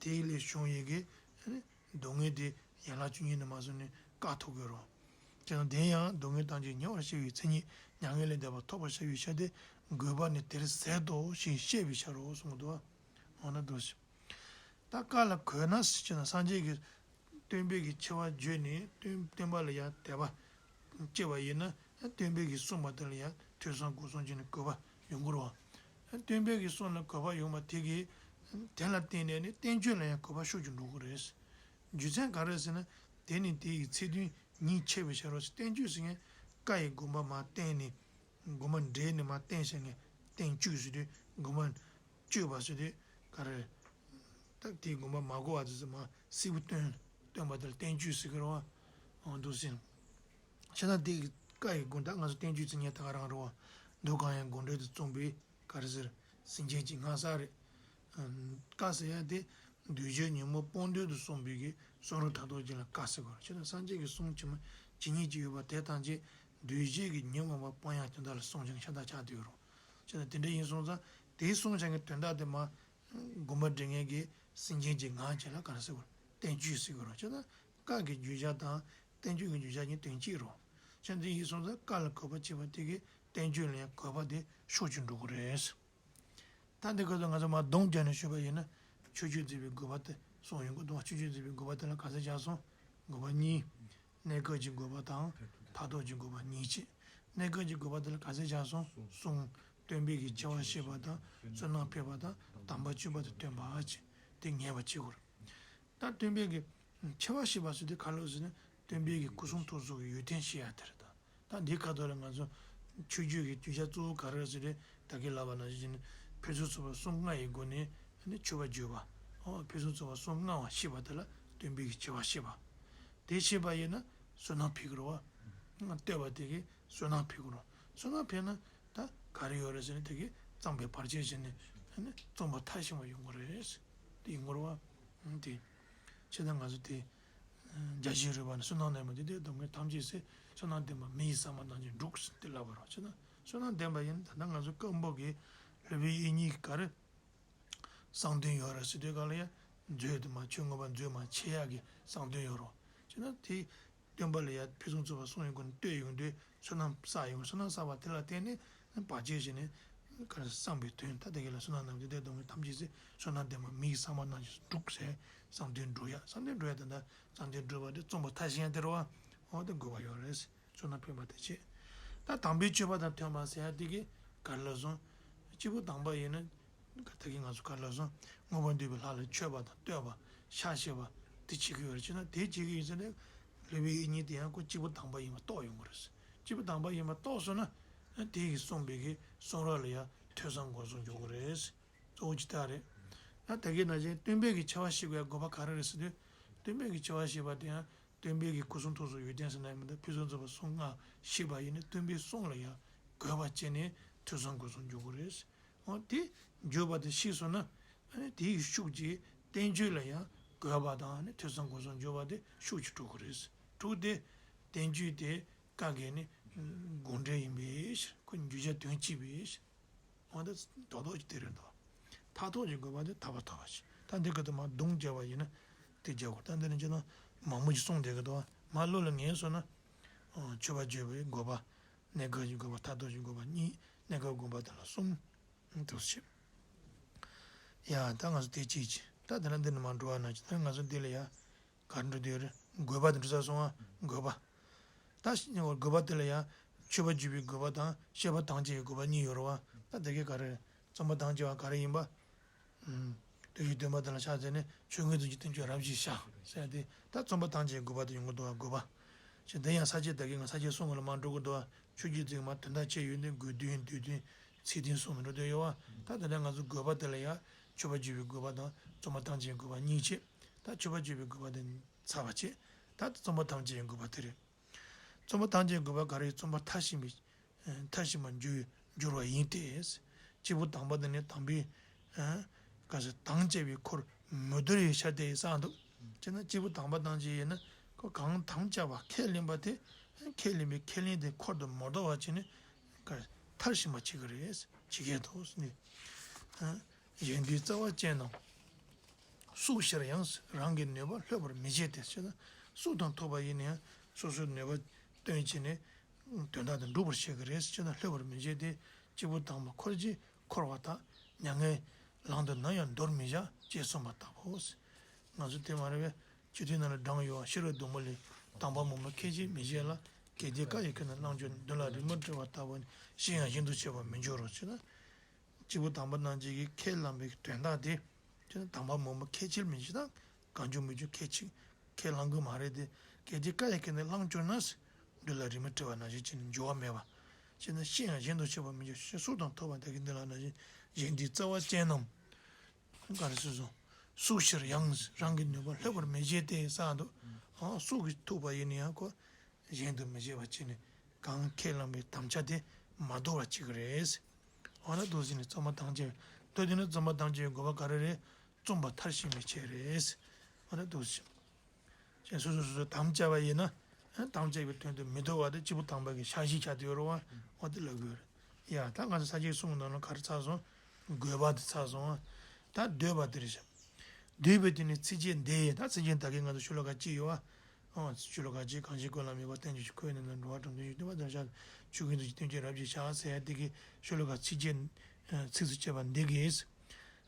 དེ་ལས་བྱུང་བའི་གི་སྡུག་བསྔལ་དེ་ཡན་ལག་བཅུ་གཉིས་ནས་མར་སོང་ནས་བཀག་ཐུབ་ཀྱི་རེད། བྱས་ན་དེ་ཡང་སྡུག་བསྔལ་ཐམས་ཅད་ཉེ་བར་ཞི་བའི་མཚན་ཉིད་མྱ་ངན་ལས་འདས་པ་ཐོབ་པར་བྱ་བའི་ཕྱིར་ཏེ། གུས་པ་ནི་དེར་ཟད་དོ་ཞེས་བཤད་པའི་ཕྱིར་རོ་གསུངས་འདུག་འོ་ན་འདུག་ཟེར། ད་བཀའ་ལ་གུས་ན་ཟེར་ན། སངས་རྒྱས་ཀྱི་སྟོན་པའི་གི་ཆེ་བ་བརྗོད་ནས་སྟོན་སྟོན་པ་ལ་ཡང་དད་པ་སྐྱེ་བ་ཡིན་ན། སྟོན་པའི་གི་གསུངས་པ་དེ་ལ་ཡང་ཐོས་བསམ་སྒོམ་གསུམ་བྱས་ནས་གུས་པ་ཡོང་གི་རེད་བ། སྟོན་པའི་གི་གསུང་ལ་གུས་པ་ཡོང་བ་དེ་གི་དེ་ལ་བརྟེན་ནས་ནི་བསྟན་བཅོས་ལ་ཡང་གུས་པ་ཤུགས་ཀྱིས་འགྲོ་གི་རེད། རྒྱུ་མཚན་ག་རེ་ཟེར་ན། དེ་ནི་དེ་ཡི་ཚིག་དོན་ཉིད་ཆེ་བའི་ཕྱིར་རོ། བསྟན་བཅོས་ཟེར་མཁན་བཀའ་ཡི་དགོངས་པ་མར་བསྟན་ནས། དགོངས་པ་འགྲེལ་ནས་མར་བསྟན་བྱས་ནས་བསྟན་བཅོས་ཟེར་དུས། དགོངས་པ་བཅོས་པ་ཟེར་དུས་ག་རེ་རེད། ད་དེའི་དགོངས་པ་མ་གོ་བ་དེ་ཚོ་མར་གསལ་པོ་སྟོན། སྟོན་པ་དེ་ལ་བསྟན་བཅོས་ཟེར་གི་རེད་བ། འོ་འདུག་ཟེར། བྱས་ན་དེ་བཀའ་ཡི་དགོངས། ད་ང་ཚོ་བསྟན་བཅོས་ཟེར་མཁན་ད་ག་རང་རེད་བ། མདོ་གང་ཡང་དགོངས་འགྲེལ་དུ་རྩོམ་པའི་ག་རེ་ཟེར། སེམས་ཅན་གྱི་སྔགས་ས་རེད། ཨ། བཀའ་ཟེར་ཡ་དེ་འདུས་བྱས་ཉོན་མོངས་སྤོང་འདོད་དུ་གསུངས་པའི་གི་གསུང་རབ་དག་ཐོག་ཅིག་ལ་བཀའ་ཟེར་གོ། བྱས་ན་སངས་རྒྱས་ཀྱི་གསུང་ཇི་མ་ཇི་སྙེད་ཅིག་ཡོད་པ་དེ་ཐམས་ཅད་འདུས་བྱས་ཀྱི་ཉོན་མོངས་པ་སྤང་ཡག་དོན་དག་ལ་གསུངས་ཀྱང་ཤ་སྟག་ཆགས་བསྡད་ཡོད་རུང་། བྱས་ན་དེ་འདྲ་ཡིན་སོང་ཙང་དེའི་གསུང་ཆ་གི་དོན་དག་དེ་མར་དགོངས་པ་འགྲེལ་མཁན་གྱི་སེམས་ཅན་གྱི་ངག་ཅིག་ལ་ག་རེ་ཟེར་གོ། བསྟན་བཅོས་ཟེར་གོ་རུང་། བྱས་ན་བཀའ་གི་བརྗོད་བྱ་དང་བསྟན་བཅོས་ཀྱི་བརྗོད་བྱ་གཉིས་དོན་གཅིག་རུང་། བྱས་ན་དེ་ཡིན་སོང་ཙང་བཀའ་ལ་གུས་པ་བྱེད་པ་དེ་གི་བསྟན་བཅོས་ལ་ཡང་དགོས་པ་དེ་ཤུགས་ཀྱིས་འགྲོ་གི་རེད། ད་འདི་སྐབས་སུ་ང་ཚོ་མར་སྡོམ་རྒྱག་ནས་ཞུས་པ་ཡིན་ན། མཆོད་བརྗོད་མཛད་པའི་དགོས་པ་དེ་གསུངས་ཡོང་གི་འདུག་མཆོད་བརྗོད་མཛད་པའི་དགོས་པ་དེ་ལ་ག་ཚོད་བཞག་སོང་། དགོས་པ་གཉིས། གནས་སྐབས་ཀྱི་དགོས་པ་དང་མཐར་ཐུག་གི་དགོས་པ་གཉིས་བྱས། གནས་སྐབས་ཀྱི་དགོས་པ་དེ་ལ་ག་ཚོད་བཞག་སོང་། གསུམ། སྟོན་པའི་གི་ཆེ་བ་བཤད་པ་དང་བསོད་ནམས་འཕེལ་བ་དང་དམ་པ་སྤྱོད་པ་དེ་སྟོན་པ་བྱས། དེ་ངེས་པ་བྱེད་དགོས་རེད། ད་སྟོན་པའི་གི་ཆེ་བ་བཤད་པ་ཟེར་དེ་ག་རེ་ཟེར་ན། སྟོན་པའི་གི་སྐུ་གསུང་ཐུགས་སུ་གི་ཡོན་ཏན་བཤད་ཡ་དེ་རེད་ད། ད་འདིའི་ཁ་ཐོག་ལ་ང་ཚོ་མཆོད་བརྗོད་ཀྱི་རྒྱུ་ཆ་གཙོ་བོ་ག་རེ་རེད་ཟེར་ཏེ། ད་གིན་ལབ་པ་ནང་བཞིན་ཕུན་སུམ་ཚོགས་པ་གསུམ་ལྔ་ཡི་སྒོ་ནས་ནི་མཆོད་པ་བརྗོད་པ། འོ་ཕུན་སུམ་ཚོགས་པ་གསུམ་མངའ་བ་བཤད་པ་དེ་ལ་སྟོན་པའི་གི་ཆེ་བ་བཤད་པ། དེ་བཤད་པ་ཡིན་ན་བསོད་ནམས་འཕེལ་གི་རེད་བ། བསྟོད་པ་དེ་གིས་བསོད་ནམས་འཕེལ་གི་རེད། བསོད་ནམས་འཕེལ་ན་ད་ག་རེ་ཡོད་རེད་ཟེར་ན། དེ་གིས་བརྩམས་པའི་བར་ཆད་ཞི་ནས་ནི་རྩོམ་པ་མཐར་ཕྱིན་པ་ཡོང་གི་རེད། དེ་ཡིན་དགོས་རེད་བ། དེ་བྱས་ཙང་ང་ཚོ་དེ། བརྒྱ་བྱིན་རོལ་པ་ནི་བསོད་ནམས་ལྡན་པ་དེ་དེ་སྡུག་བསྔལ་ཐམས་ཅད་སེལ། བསོད་ནམས་ལྡན་པ་མི་ཡི་བསམ་པ་རྣམས་ཀྱང་འགྲུབ་ཟེར་ཏེ་ལབ་པ་རེད་བ། བྱས་ན་བསོད་ནམས་ལྡན་པ་ཡིན་ན་ད་ལྟ་ང་ཚོ་སྐབས་འབོག་གི་སློབ་དཔོན་དབྱིག་གཉེན་གྱི་ག་རེ་གསང་དོན་ཡོད་རེད་ཟེར་དུས་ག་ལ་ཡ། མཛོད་དུ་མ་ཆོས་མངོན་པ་མཛོད་མ་ཆེ་ཡག་གི་གསང་དོན་ཡོད་རེད་བ། བྱས་ན་དེ་སྟོན་པ་ལ་ཡ་ཕུན་སུམ་ཚོགས་པ་གསུམ་ཡོད་དགོས་ནས་བསྟོད་ཡོང་དུས་བསོད་ནམས་བསགས་ཡོང་། བསོད་ནམས་བསགས་པ་དེ་ལ་བརྟེན་ནས་བར་ཆད་ཞི་ནས་ག་རེ་བསམ་པའི་དོན་ད་དེ་ག་ལ་བསོད་ནམས་རྣམས་ཀྱིས་བདག་སྡུག་བསྔལ་ཐམས་ཅད་སེལ། བསོད་ནམས་ལྡན་པ་མི་ཡི་བསམ་པ་རྣམས་ཀྱང་འགྲུབ་ཟེར། བསམ་དོན་འགྲུབ་ཡ། བསམ་དོན་འགྲུབ་ཡ་དེ་འདྲ་བསམ་དོན་འགྲུབ་པ་དེ་རྩོམ་པ་མཐར་ཕྱིན་ཡ་དེ་རེད་བ། འོ་དེ་དགོས་པ་ཡོད་རེད། བསོད་ནམས་འཕེལ་བ་དེ་བྱེད། ད་དམ་པའི་སྤྱོད་པ་དང་མཐུན་པ་ཟེར་ཡ་དེ་གི་ག་རེ་ལབ་སོང་། སྐྱེས་བུ་དམ་པ་ཡིན་ན། ད་གིན་ང་ཚོ་ག་རེ་ལབ་སོང་། མངོན་པར་འདོད་པའི་ལྷ་ལ་མཆོད་པ་དང་བསྟོད་པ་ཕྱག་བྱེད་པ་དེ་བྱེད་ཀྱི་ཡོད་རེད། བྱས་ན་དེ་བྱེད་ཀྱི་ཡོད་ཟེར་ནས། སློབ་དཔོན་དབྱིག་གཉེན་དེ་ཡང་ཁོ་སྐྱེས་བུ་དམ་པ་ཡིན་པ་རྟོགས་ཡོང་གི་རེད། སྐྱེས་བུ་དམ་པ་ཡིན་པ་རྟོགས་སོང་ན། དེ་ཡིས་གསུངས་པའི་གི་གསུང་རབ་ལ་ཡང་ཐོས་བསམ་སྒོམ་གསུམ་འཇུག་གི་རེད། གཙོ་བོ་ཅིག་ད་རེད། ད་ད་གིན་ནང་བཞིན་སྟོན་པའི་གི་ཆེ་བ་བཤད་དགོས་ཡ་དགོས་པ་ག་རེ་རེད་ཟེར་དུས། སྟོན་པའི་གི་ཆེ་བ་བཤད་པ་དེ་ཡང་སྟོན་པའི་གི་སྐུ་གསུང་ཐུགས་སུ་ཡོན་ཏན་ཟེར་ན་ཡང་མི་འདུག་ཕུན་སུམ་ཚོགས་པ་གསུམ་མངའ་བཤད་པ་ཡིན་ན་སྟོན་པའི་གསུང་ལ་ཡང་དགོས་པ་བྱས་ནས་ཐོས་བསམ་སྒོམ་གསུམ་འཇུག་གི་རེད། འོ་དེ་འཇུག་པ་དེ་ཤེས་སོང་ན། ཨ་ནི་དེའི་ཤུགས་ཀྱིས་བསྟན་བཅོས་ལ་ཡང་དགོས་པ་དང་ཨ་ནི་ཐོས་བསམ་སྒོམ་གསུམ་འཇུག་པ་དེ་ཤུགས་ཀྱིས་འགྲུབ་ཀྱི་རེད། དྲུག་དེ། བསྟན་བཅོས་དེ་བཀའ་བརྒྱད་ནི་དགོངས་འགྲེལ་ཡིན་པའི་ཕྱིར། ཁོ་རྒྱུ་ཆ་དོན་གཅིག་པའི་ཕྱིར། འོ་ད་རྡོག་རྡོག་ཅིག་དེ་རེད་འདུག་མཐར་ཐུག་གི་དགོས་པ་དེ་ཐར་པ་ཐོབ་པ་ཞིག་ད་འདི་ག་དུ་མ་སྡོམ་རྒྱག་པ་ཡིན་ན་དེ་རྒྱག་དགོས། ད་འདི་ནི་ཅི་ན་མང་པོ་ཞིག་གསུངས་བསྡད་གི་འདུག་མ་བློ་ལ་ངེས་སོང་ན། མཆོད་པ་བརྗོད་པའི་དགོས་པ། གནས་སྐབས་ཀྱི་དགོས་པ། མཐར་ཐུག་གི་དགོས་པ་གཉིས། གནས་སྐབས་དགོངས་པ་དེ་ལ་གསུམ། འདུག་ཞེས། ཡ་ད་ང་ཚོ་དེ་གཅིག་བྱས། ད་དེ་ན་འདི་ནི་མ་འགྲོ་བ་ན་ཅི་ད་ང་ཚོ་འདི་ལ་ཡ། ག་འགྲོ་འདོད་རེད། དགོས་པ་དེ་འགྲོ་ས་སོང་བ། དགོས་པ། ད་ཤི་ཉེ་བར་དགོས་པ་དེ་ལ་ཡང་མཆོད་པ་བརྗོད་པའི་དགོས་པ་དང་བཤད་པ་དམ་བཅའ་ཡི་དགོས་པ་གཉིས་ཡོད་རེད་བ། ད་དེ་གའི་ག་རེ་རེད། རྩོམ་པ་དམ་བཅའ་བ་ག་རེ་ཡིན་པ། ཨུམ། བསྟན་བཅོས་བསྟན་པ་དེ་ལ་ཕྱག་འཚལ་ནས་ཆོས་མངོན་རྫོགས་ཀྱི་བསྟན་བཅོས་རབ་ཞིག་བཞག་ཟེར་ཏེ། ད་རྩོམ་པ་དམ་བཅའ་ཡི་དགོས་པ་དེ་ཡོང་གི་འདུག་བ། དགོས་པ། ཞེས་འདི་ཡང་ས་བཅད་ད་གིན་ང་ས་བཅད་གསུམ་ག་ལ་མ་འགྲོ་གི་འདུག་བ། མཆོད་བརྗོད་ཚིག་མ་དོན་དག་ཕྱེ་ཡོད་ནས་དགོས་དོན་འདོད་དོན་ཚིག་དོན་གསུམ་འགྲོ་འདོད་ཡོད་བ། ད་དེ་ལ་ང་ཚོ་དགོས་པ་དེ་ལ་ཡང་མཆོད་པ་བརྗོད་པའི་དགོས་པ་དང་རྩོམ་པ་དམ་བཅའ་ཡི་དགོས་པ་གཉིས་བྱས། ད་མཆོད་པ་བརྗོད་པའི་དགོས་པ་དེ་ཚར་བ་བྱས། ད་རྩོམ་པ་དམ་བཅའ་ཡི་དགོས་པ་དེ་རེད། རྩོམ་པ་དམ་བཅའ་ཡི་དགོས་པ་ག་རེ། རྩོམ་པ་མཐར་ཕྱིན་པའི་མཐར་ཕྱིན་པར་འགྱུར་འགྱུར་བ་ཡིན་ཏེ། སྐྱེས་བུ་དམ་པ་དེ་ནི་དམ་པའི་ག་ཟེར་དམ་བཅའ་བའི་འཁོར་མི་དོར་བའི་ཕྱིར་ཏེ་གསུངས་འདུག་བྱས་ན་སྐྱེས་བུ་དམ་པ་དམ་བཅའ་ཡིན་ན་ཁོ་གང་དམ་བཅའ་བ་ཁས་ལེན་པ་དེ་ཁས་ལེན་པའི་ཁས་ལེན་དེ་འཁོར་དུ་མི་དོར་བ་བྱས་ནས་མཐར་ཕྱིན་པ་བྱེད་ཀྱི་རེད། བྱེད་ཀྱི་འདུག་ཟེར་ནས། གཞན་དོན་རྩ་བ་ཅན་རྣམས། སྲོག་ཕྱིར་ཡང་རང་གི་ནུས་པ་ལྷོད་པར་མི་བྱེད་དེ། ཞེ་ན། སྲོག་དང་ཐུག་པ་ཡིན་ན་ཡང་སོ་སོའི་ནུས་པ་བཏོན་བྱས་ནས་དོན་དག་དེ་འགྲུབ་པར་བྱེད་ཀྱི་རེད། ཞེ་ན། ལྷོད་པར་མི་བྱེད་དེ། སྐྱེས་བུ་དམ་པ་འཁོར་གྱིས་འཁོར་བ་དག་མྱ་ངན་ལམ་དུ་ནམ་ཡང་འདོར་མི་བྱ། ཅེས་གསུངས་པ་ལྟ་བུའོ། ང་ཚོ་དེ་མ་རེད་པས། སྤྱི་དོན་ནང་ལ་བགྲངས་ཡོད་པ། ཤེས་རབ་སྡོང་པོ་ལས། དམ་པ་མང་པོ་ཁས་འཆེ་མི་བྱེད་ལ། གལ་ཏེ་བཀའ་ཡི་ཁུར་ནི་བླངས་གྱུར་ན། མདུན་ལ་རེ་མིག་བཀྲི་བ་ལྟ་བུ་ནི། ཤི་ཡང་གཞན་དུ་སྐྱེ་བར་མི་འགྱུར་རོ། ཞེ་ན། སྐྱེས་བུ་དམ་པ་རྣམས་ཀྱིས་ཁས་བླངས་པའི་དོན་དག་དེ། ཁྱེད་དམ་པ་མང་པོ་ཁས་འཆེ་མི་འཆེ་དང་གང་བྱུང་མི་བྱུང་ཁས་འཆེ་ཁས་བླངས་ཀྱི་མ་རེད་དེ། གལ་ཏེ་བཀའ་ཡི་ཁུར་ནི་བླངས་གྱུར་ན། མདུན་ལ་རེ་མིག་བཀྲི་བ་ནང་བཞིན་བྱས་ནས་འགྱུར་བ་མེད་པ། བྱས་ན་ཤི་ཡང་གཞན་དུ་སྐྱེ་བར་མི་འགྱུར། ཞེས་སྲོག་དང་ཐུག་པ་དེ་གི་འདི་ལ་ནང་བཞིན་གཞན་དོན་རྩ་བ་ཅན་རྣམས། ག་རེ་ཟེར་སོང་། སྲོག་ཕྱིར་ཡང་རང་གི་ནུས་པ་ལྷོད་པར་མི་བྱེད་དེ་གསུངས་འདུག་ཨ་སྲོག་གི་ཐུག་པ་ཡིན་ན་ཡང་ཁོ། གཞན་དུ་མི་བྱེད་པ་བྱས་ནས་གང་ཁས་བླངས་པའི་དམ་བཅའ་དེ་མ་དོར་བ་བྱེད་ཀྱི་རེད། འོ་ན་འདུག་ཟེར་ནས་རྩོམ་པ་དམ་བཅའ། མདོར་བསྡུས་ན་རྩོམ་པ་དམ་བཅའ་ཡི་དགོས་པ་ག་རེ་རེད། རྩོམ་པ་མཐར་ཕྱིན་པའི་ཆེད་རེད། འོ་ན་འདུག་ཟེར། ཅན་སོ་སོ་སོ་སོ་དམ་བཅའ་བ་ཡིན་ན། དམ་བཅའ་བའི་དོན་དུ་མི་དོར་བ་དེ་སྐྱེས་བུ་དམ་པ་གི་ཕྱག་བཞེས་བྱ་དེ་ཡོད་རེད་བ། འོ་དེ་ལབ་དགོས་རེད། ཡ་ད་ང་ཚོ་ས་བཅད་གསུམ་ནང་ལ་ག་རེ་ཚར་སོང་། དགོས་པ་དེ་ཚར་སོང་། ད་འདོད་པ་དེ་རེད་ཤག་འདོད་པའི་དོན་ནི་ཚིགས་བཅད་འདི། ད་ཚིགས་བཅད་ད་གིན་ང་ཚོ་ཤོ་ལོ་ཀ་གཅིག་ཡོད་བ། ཨོ། ཆོས་ལུགས་ཁ་ཅིག་གང་ཞིག་ཀུན་ལ་མོས་པ་བསྟན་བཅོས་ཤིག་ཁོ་བོའི་ནང་ན་འགྲོ་བ་གྲོལ་དོན་ཞིག་སྟོན་པ་དང་ཤར་ཆོས་ཀུན་ཐུགས་ཀྱི་སྟོན་བྱེད་རབ་ཀྱིས་བྱ་ཟེར་ཡ་དེ་གི་ཤོ་ལོ་ཀ་ཚིགས་བཅད་ཚིགས་སུ་བཅད་པ་འདི་གིས་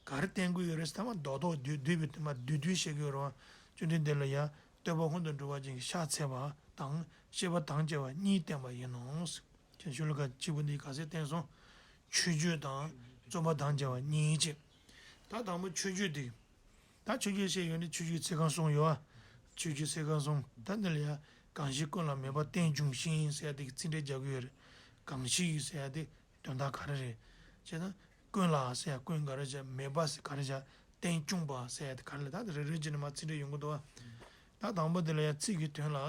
ག་རེ་བསྟན་གྱི་ཡོད་རེད་ཟེར་ན། མ་རྡོག་རྡོག་བསྡུས་བསྡུས་པའི་མ་བསྡུས་བསྡུས་བཤད་ཀྱི་ཡོད་རེད་བ། བཅོམ་ལྡན་འདས་ལ་ཡ་སྟོན་པ་ཀུན་ཏུ་འགྲོ་བ་ཅན་གྱི་ཕྱག་འཚལ་བ་དང་བཤད་པ་དང་བཅས་པ་གཉིས་བསྟན་པ་ཡིན་ནོ། ཁྱེད་ཤོ་ལོ་ཀ་གཅིག་པུ་འདི་ག་ཚད་བསྟན་སོང་། མཆོད་བརྗོད་དང་རྩོམ་པ་དང་བཅས་པ་གཉིས་བྱས། ད་དང་པོ་མཆོད་བརྗོད་དེ། ད་མཆོད་བརྗོད་བཤད་ཡོད་ནི་མཆོད་བརྗོད་ཚིག་རྐང་གསུམ་ཡོད་ཨ། མཆོད་བརྗོད་ཚིག་རྐང་གསུམ། ད་འདི་ལ་ཡ་གང་ཞིག་ཀུན་ལ་མོས་པ་རྟེན་བྱུང་ཞིང་ཟེར་ཡ་དེ་གི་ཚིག་འགྲེལ་རྒྱག་གི་ཡོད་རེད། གང་ཞིག་ཟེར་ཡ་དེ་དོན་དག་ག་རེ་རེད་ཅེ་ན། ཀུན་ལ་ཟེར་ཡ་ཀུན་ག་རེ་བྱ། མོས་པ་ཟེར་ག་རེ་བྱ། རྟེན་བྱུང་བ་ཟེར་ཡ་དེ་ག་རེ་ལ། ད་དེ་རེ་རེ་བྱས་ནས་མ་ཚིག་འགྲེལ་ཡོང་གི་འདུག་ཨ། ད་དང་པོ་དེ་ལ་ཡ་ཚིག་གི་དོན་ལ།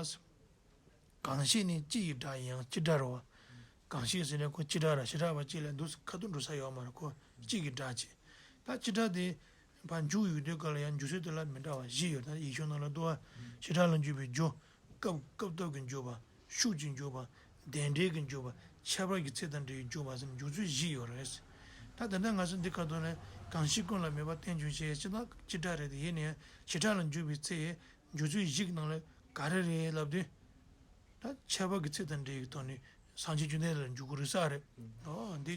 གང་ཞིག་ནི་སྤྱི་ཡི་སྒྲ་ཡིན་ཡང་སྤྱི་སྒྲ་རེད་བ། གང་ཞིག་ཟེར་ནས་ཁོ་སྤྱི་སྒྲ་ར་བྱེ་བྲག་པ་གཅིག་ལས་འདུག་ཁ་ཐུག་འགྲོ་ས་ཡོད་མ་རེད། ཁོ་སྤྱི་གི་སྒྲ་བྱས། ད་སྤྱི་སྒྲ་དེ་ཕར་འཇུག་ཡོང་དུས་སྐབས་ལ་ཡང་འཇུག་ཚུལ་དེ་ལ་མི་འདྲ་བ་བཞི་ཡོད། ད་ཡིག་ཆུང་ནང་ལ་འདུག་བ། བྱེ་བྲག་ལ་འཇུག་པའི་རྒྱུ། སྐབས་སྐབས་ཐོབ་ཀྱི་འཇུག་པ། ཤུགས་ཀྱི་འཇུག་པ། བདེན་འབྲེལ་གྱི་འཇུག་པ། ཁྱད་པར་གྱི་ཚིག་དང་འབྲེལ་བའི་འཇུག་པ་ཟེར་ནས་འཇུག་ཚུལ་བཞི་ཡོད་རེད། ད་དེ་འདྲ་ང་ཚོ་འདི་ཁ་ཐུག་ནས་གང་ཞིག་ཀུན་ལ་མོས་པ་རྟེན་བྱུང་ཞེས་སྤྱི་དང་སྤྱི་སྒྲ་རེད་དེ། ཡིན་ནའི་བྱེ་བྲག་ལ་འཇུག་པའི་ཚེ། འཇུག་ཚུལ་བཞི་གི་ནང་ལས་ག་རེ་རེད་ལབ་དུས། ད་ཁྱད་པར་གྱི་ཚིག་དང་འབྲེལ་བའི་ཐོག་ནས་སངས་རྒྱས་བཅོམ་ལྡན་འདས་ལ་འཇུག་དགོས་རེད་ས་རེད། ཨོ་འདི་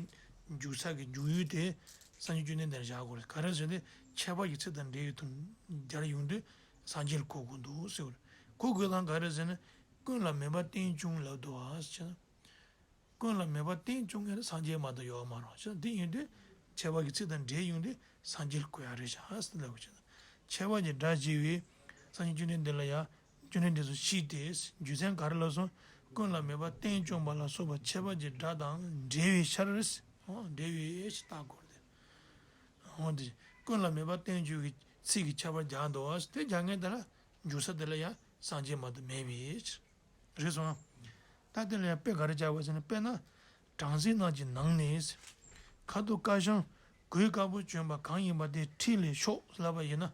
འཇུག་ས་གི་འཇུག་ཡུལ་དེ་སངས་རྒྱས་བཅོམ་ལྡན་འདས་ལ་བཞག་དགོས་རེད། ག་རེ་ཟེར་ན་ཁྱད་པར་གྱི་ཚིག་དང་འབྲེལ་བའི་ཐོག་ནས་སྦྱར་ཡོང་དུས་སངས་རྒྱས་ལ་གོ་དགོས་འདུག་ཟེར་བ་རེད། གོ་དགོས་དང་ག་རེ་ཟེར་ན། ཀུན་ལ་མོས་པ་རྟེན་བྱུང་ལབ་འདུག་བ་ཟེར་ན། ཀུན་ལ་མོས་པ་རྟེན་བྱུང་མཁན་ནི་སངས་རྒྱས་མ་གཏོགས་ཡོད་མ་རེད་ཟེར། དེ་ཡིན་དུས་ཁྱད་པར་གྱི་ཚིག་དང་འབྲེལ་ཡོང་དུས་སངས་རྒྱས་ལ་གོ་ཡ་རེད་ཤག་ཟེར་ལབ་ཀྱི་ན། ཁྱད་པར་གྱི་སྒྲ་བྱས་པའི་སངས་རྒྱས་བཅོམ་ལྡན་འདས་ལ་ཡང་བཅོམ་ལྡན་འདས་སུ་ཤེས་ཏེ། རྒྱུ་མཚན་ག་རེ་ལབ་སོང་། ཀུན་ལ་མོས་པ་རྟེན་བྱུང་བ་ལ་སོགས་པ་ཁྱད་པར་གྱི་སྒྲ་དང་འབྲེལ་བའི་ཕྱིར། འོ་འབྲེལ་བའི་ཕྱིར་བཏགས་དགོས་ཏེ། འོ་དེ་ཀུན་ལ་མོས་པ་རྟེན་བྱུང་གི་ཚིག་གི་ཁྱད་པར་རྒྱག་འདུག་བ། དེ་རྒྱག་མཁན་དེ་ལ་འཇུག་ས་དེ་ལ་ཡང་སངས་རྒྱས་མ་གཏོགས་མེད་པའི་ཕྱིར། རེད་སོང་། ད་དེ་ལ་ཡང་དཔེ་ག་རེ་བྱ་བ་ཟེར་ན། དཔེར་ན། བྲམ་ཟེ་རྣམས་ཀྱི་ནང་ནས། ཁ་དོག་དཀར་ཤང་གོས་དཀར་པོ་གྱོན་པ་གང་ཡིན་པ་དེ་ཁྲིད་ལས་ཤོག་ལབ་པ་ཡིན་ན།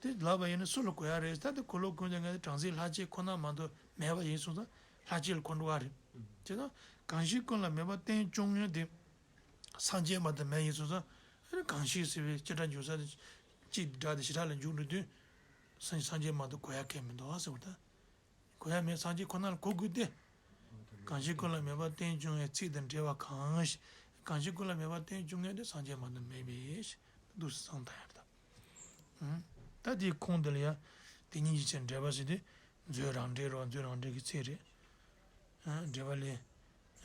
དེ་ལབ་པ་ཡིན་ན་སུ་ལ་གོ་ཡ་རེད། ད་དེ་གོ་ལོག་གོན་དེ་ང་ཚོ་བྲམ་ཟེ་ལྷ་ཆས་ཁོ་ན་མ་གཏོགས་མེད་པ་ཡིན་སོང་ཙང་ལྷ་ཆས་ལ་གོ་འགྲོ་བ་རེད། བྱས་ཙང་གང་ཞིག་ཀུན་ལ་མོས་པ་རྟེན་བྱུང་ཡོད་དེ། སངས་རྒྱས་མ་གཏོགས་མེད་ཡིན་སོང་ཙང་། གང་ཞིག་ཟེར་བའི་སྤྱི་སྒྲ་འཇུག་ས་དེ། སྤྱི་སྒྲ་དེ་བྱེ་བྲག་ལ་འཇུག་འགྲོ་དུས། སངས་སངས་རྒྱས་མ་གཏོགས་གོ་ཡ་གང་ཡང་མི་འདུག་ཟེར་བ་དང་། གོ་ཡ་མེད། སངས་རྒྱས་ཁོ་ན་ལ་གོ་དགོས་ཏེ། གང་ཞིག་ཀུན་ལ་མོས་པ་རྟེན་བྱུང་བའི་ཚིག་དང་འབྲེལ་བ་གང་ཞིག་གང་ཞིག་ཀུན་ལ་མོས་པ་རྟེན་བྱུང་མཁན་དེ་སངས་རྒྱས་མ་གཏོགས་མེད་པའི་ཕྱིར། འདུག་སེ་བསམ་བཏང་ཡ་རེད་ད། ད་དེའི་ཁུངས་འདི་ལ་ཡ། དེ་ཉིད་ཀྱི་ཕྱིར་འགྲེལ་པ་ཟེར་དུས། མཛོད་རང་འགྲེལ་རོ། མཛོད་རང་འགྲེལ་གྱི་ཚིག་རེད། འགྲེལ་པ་ལས།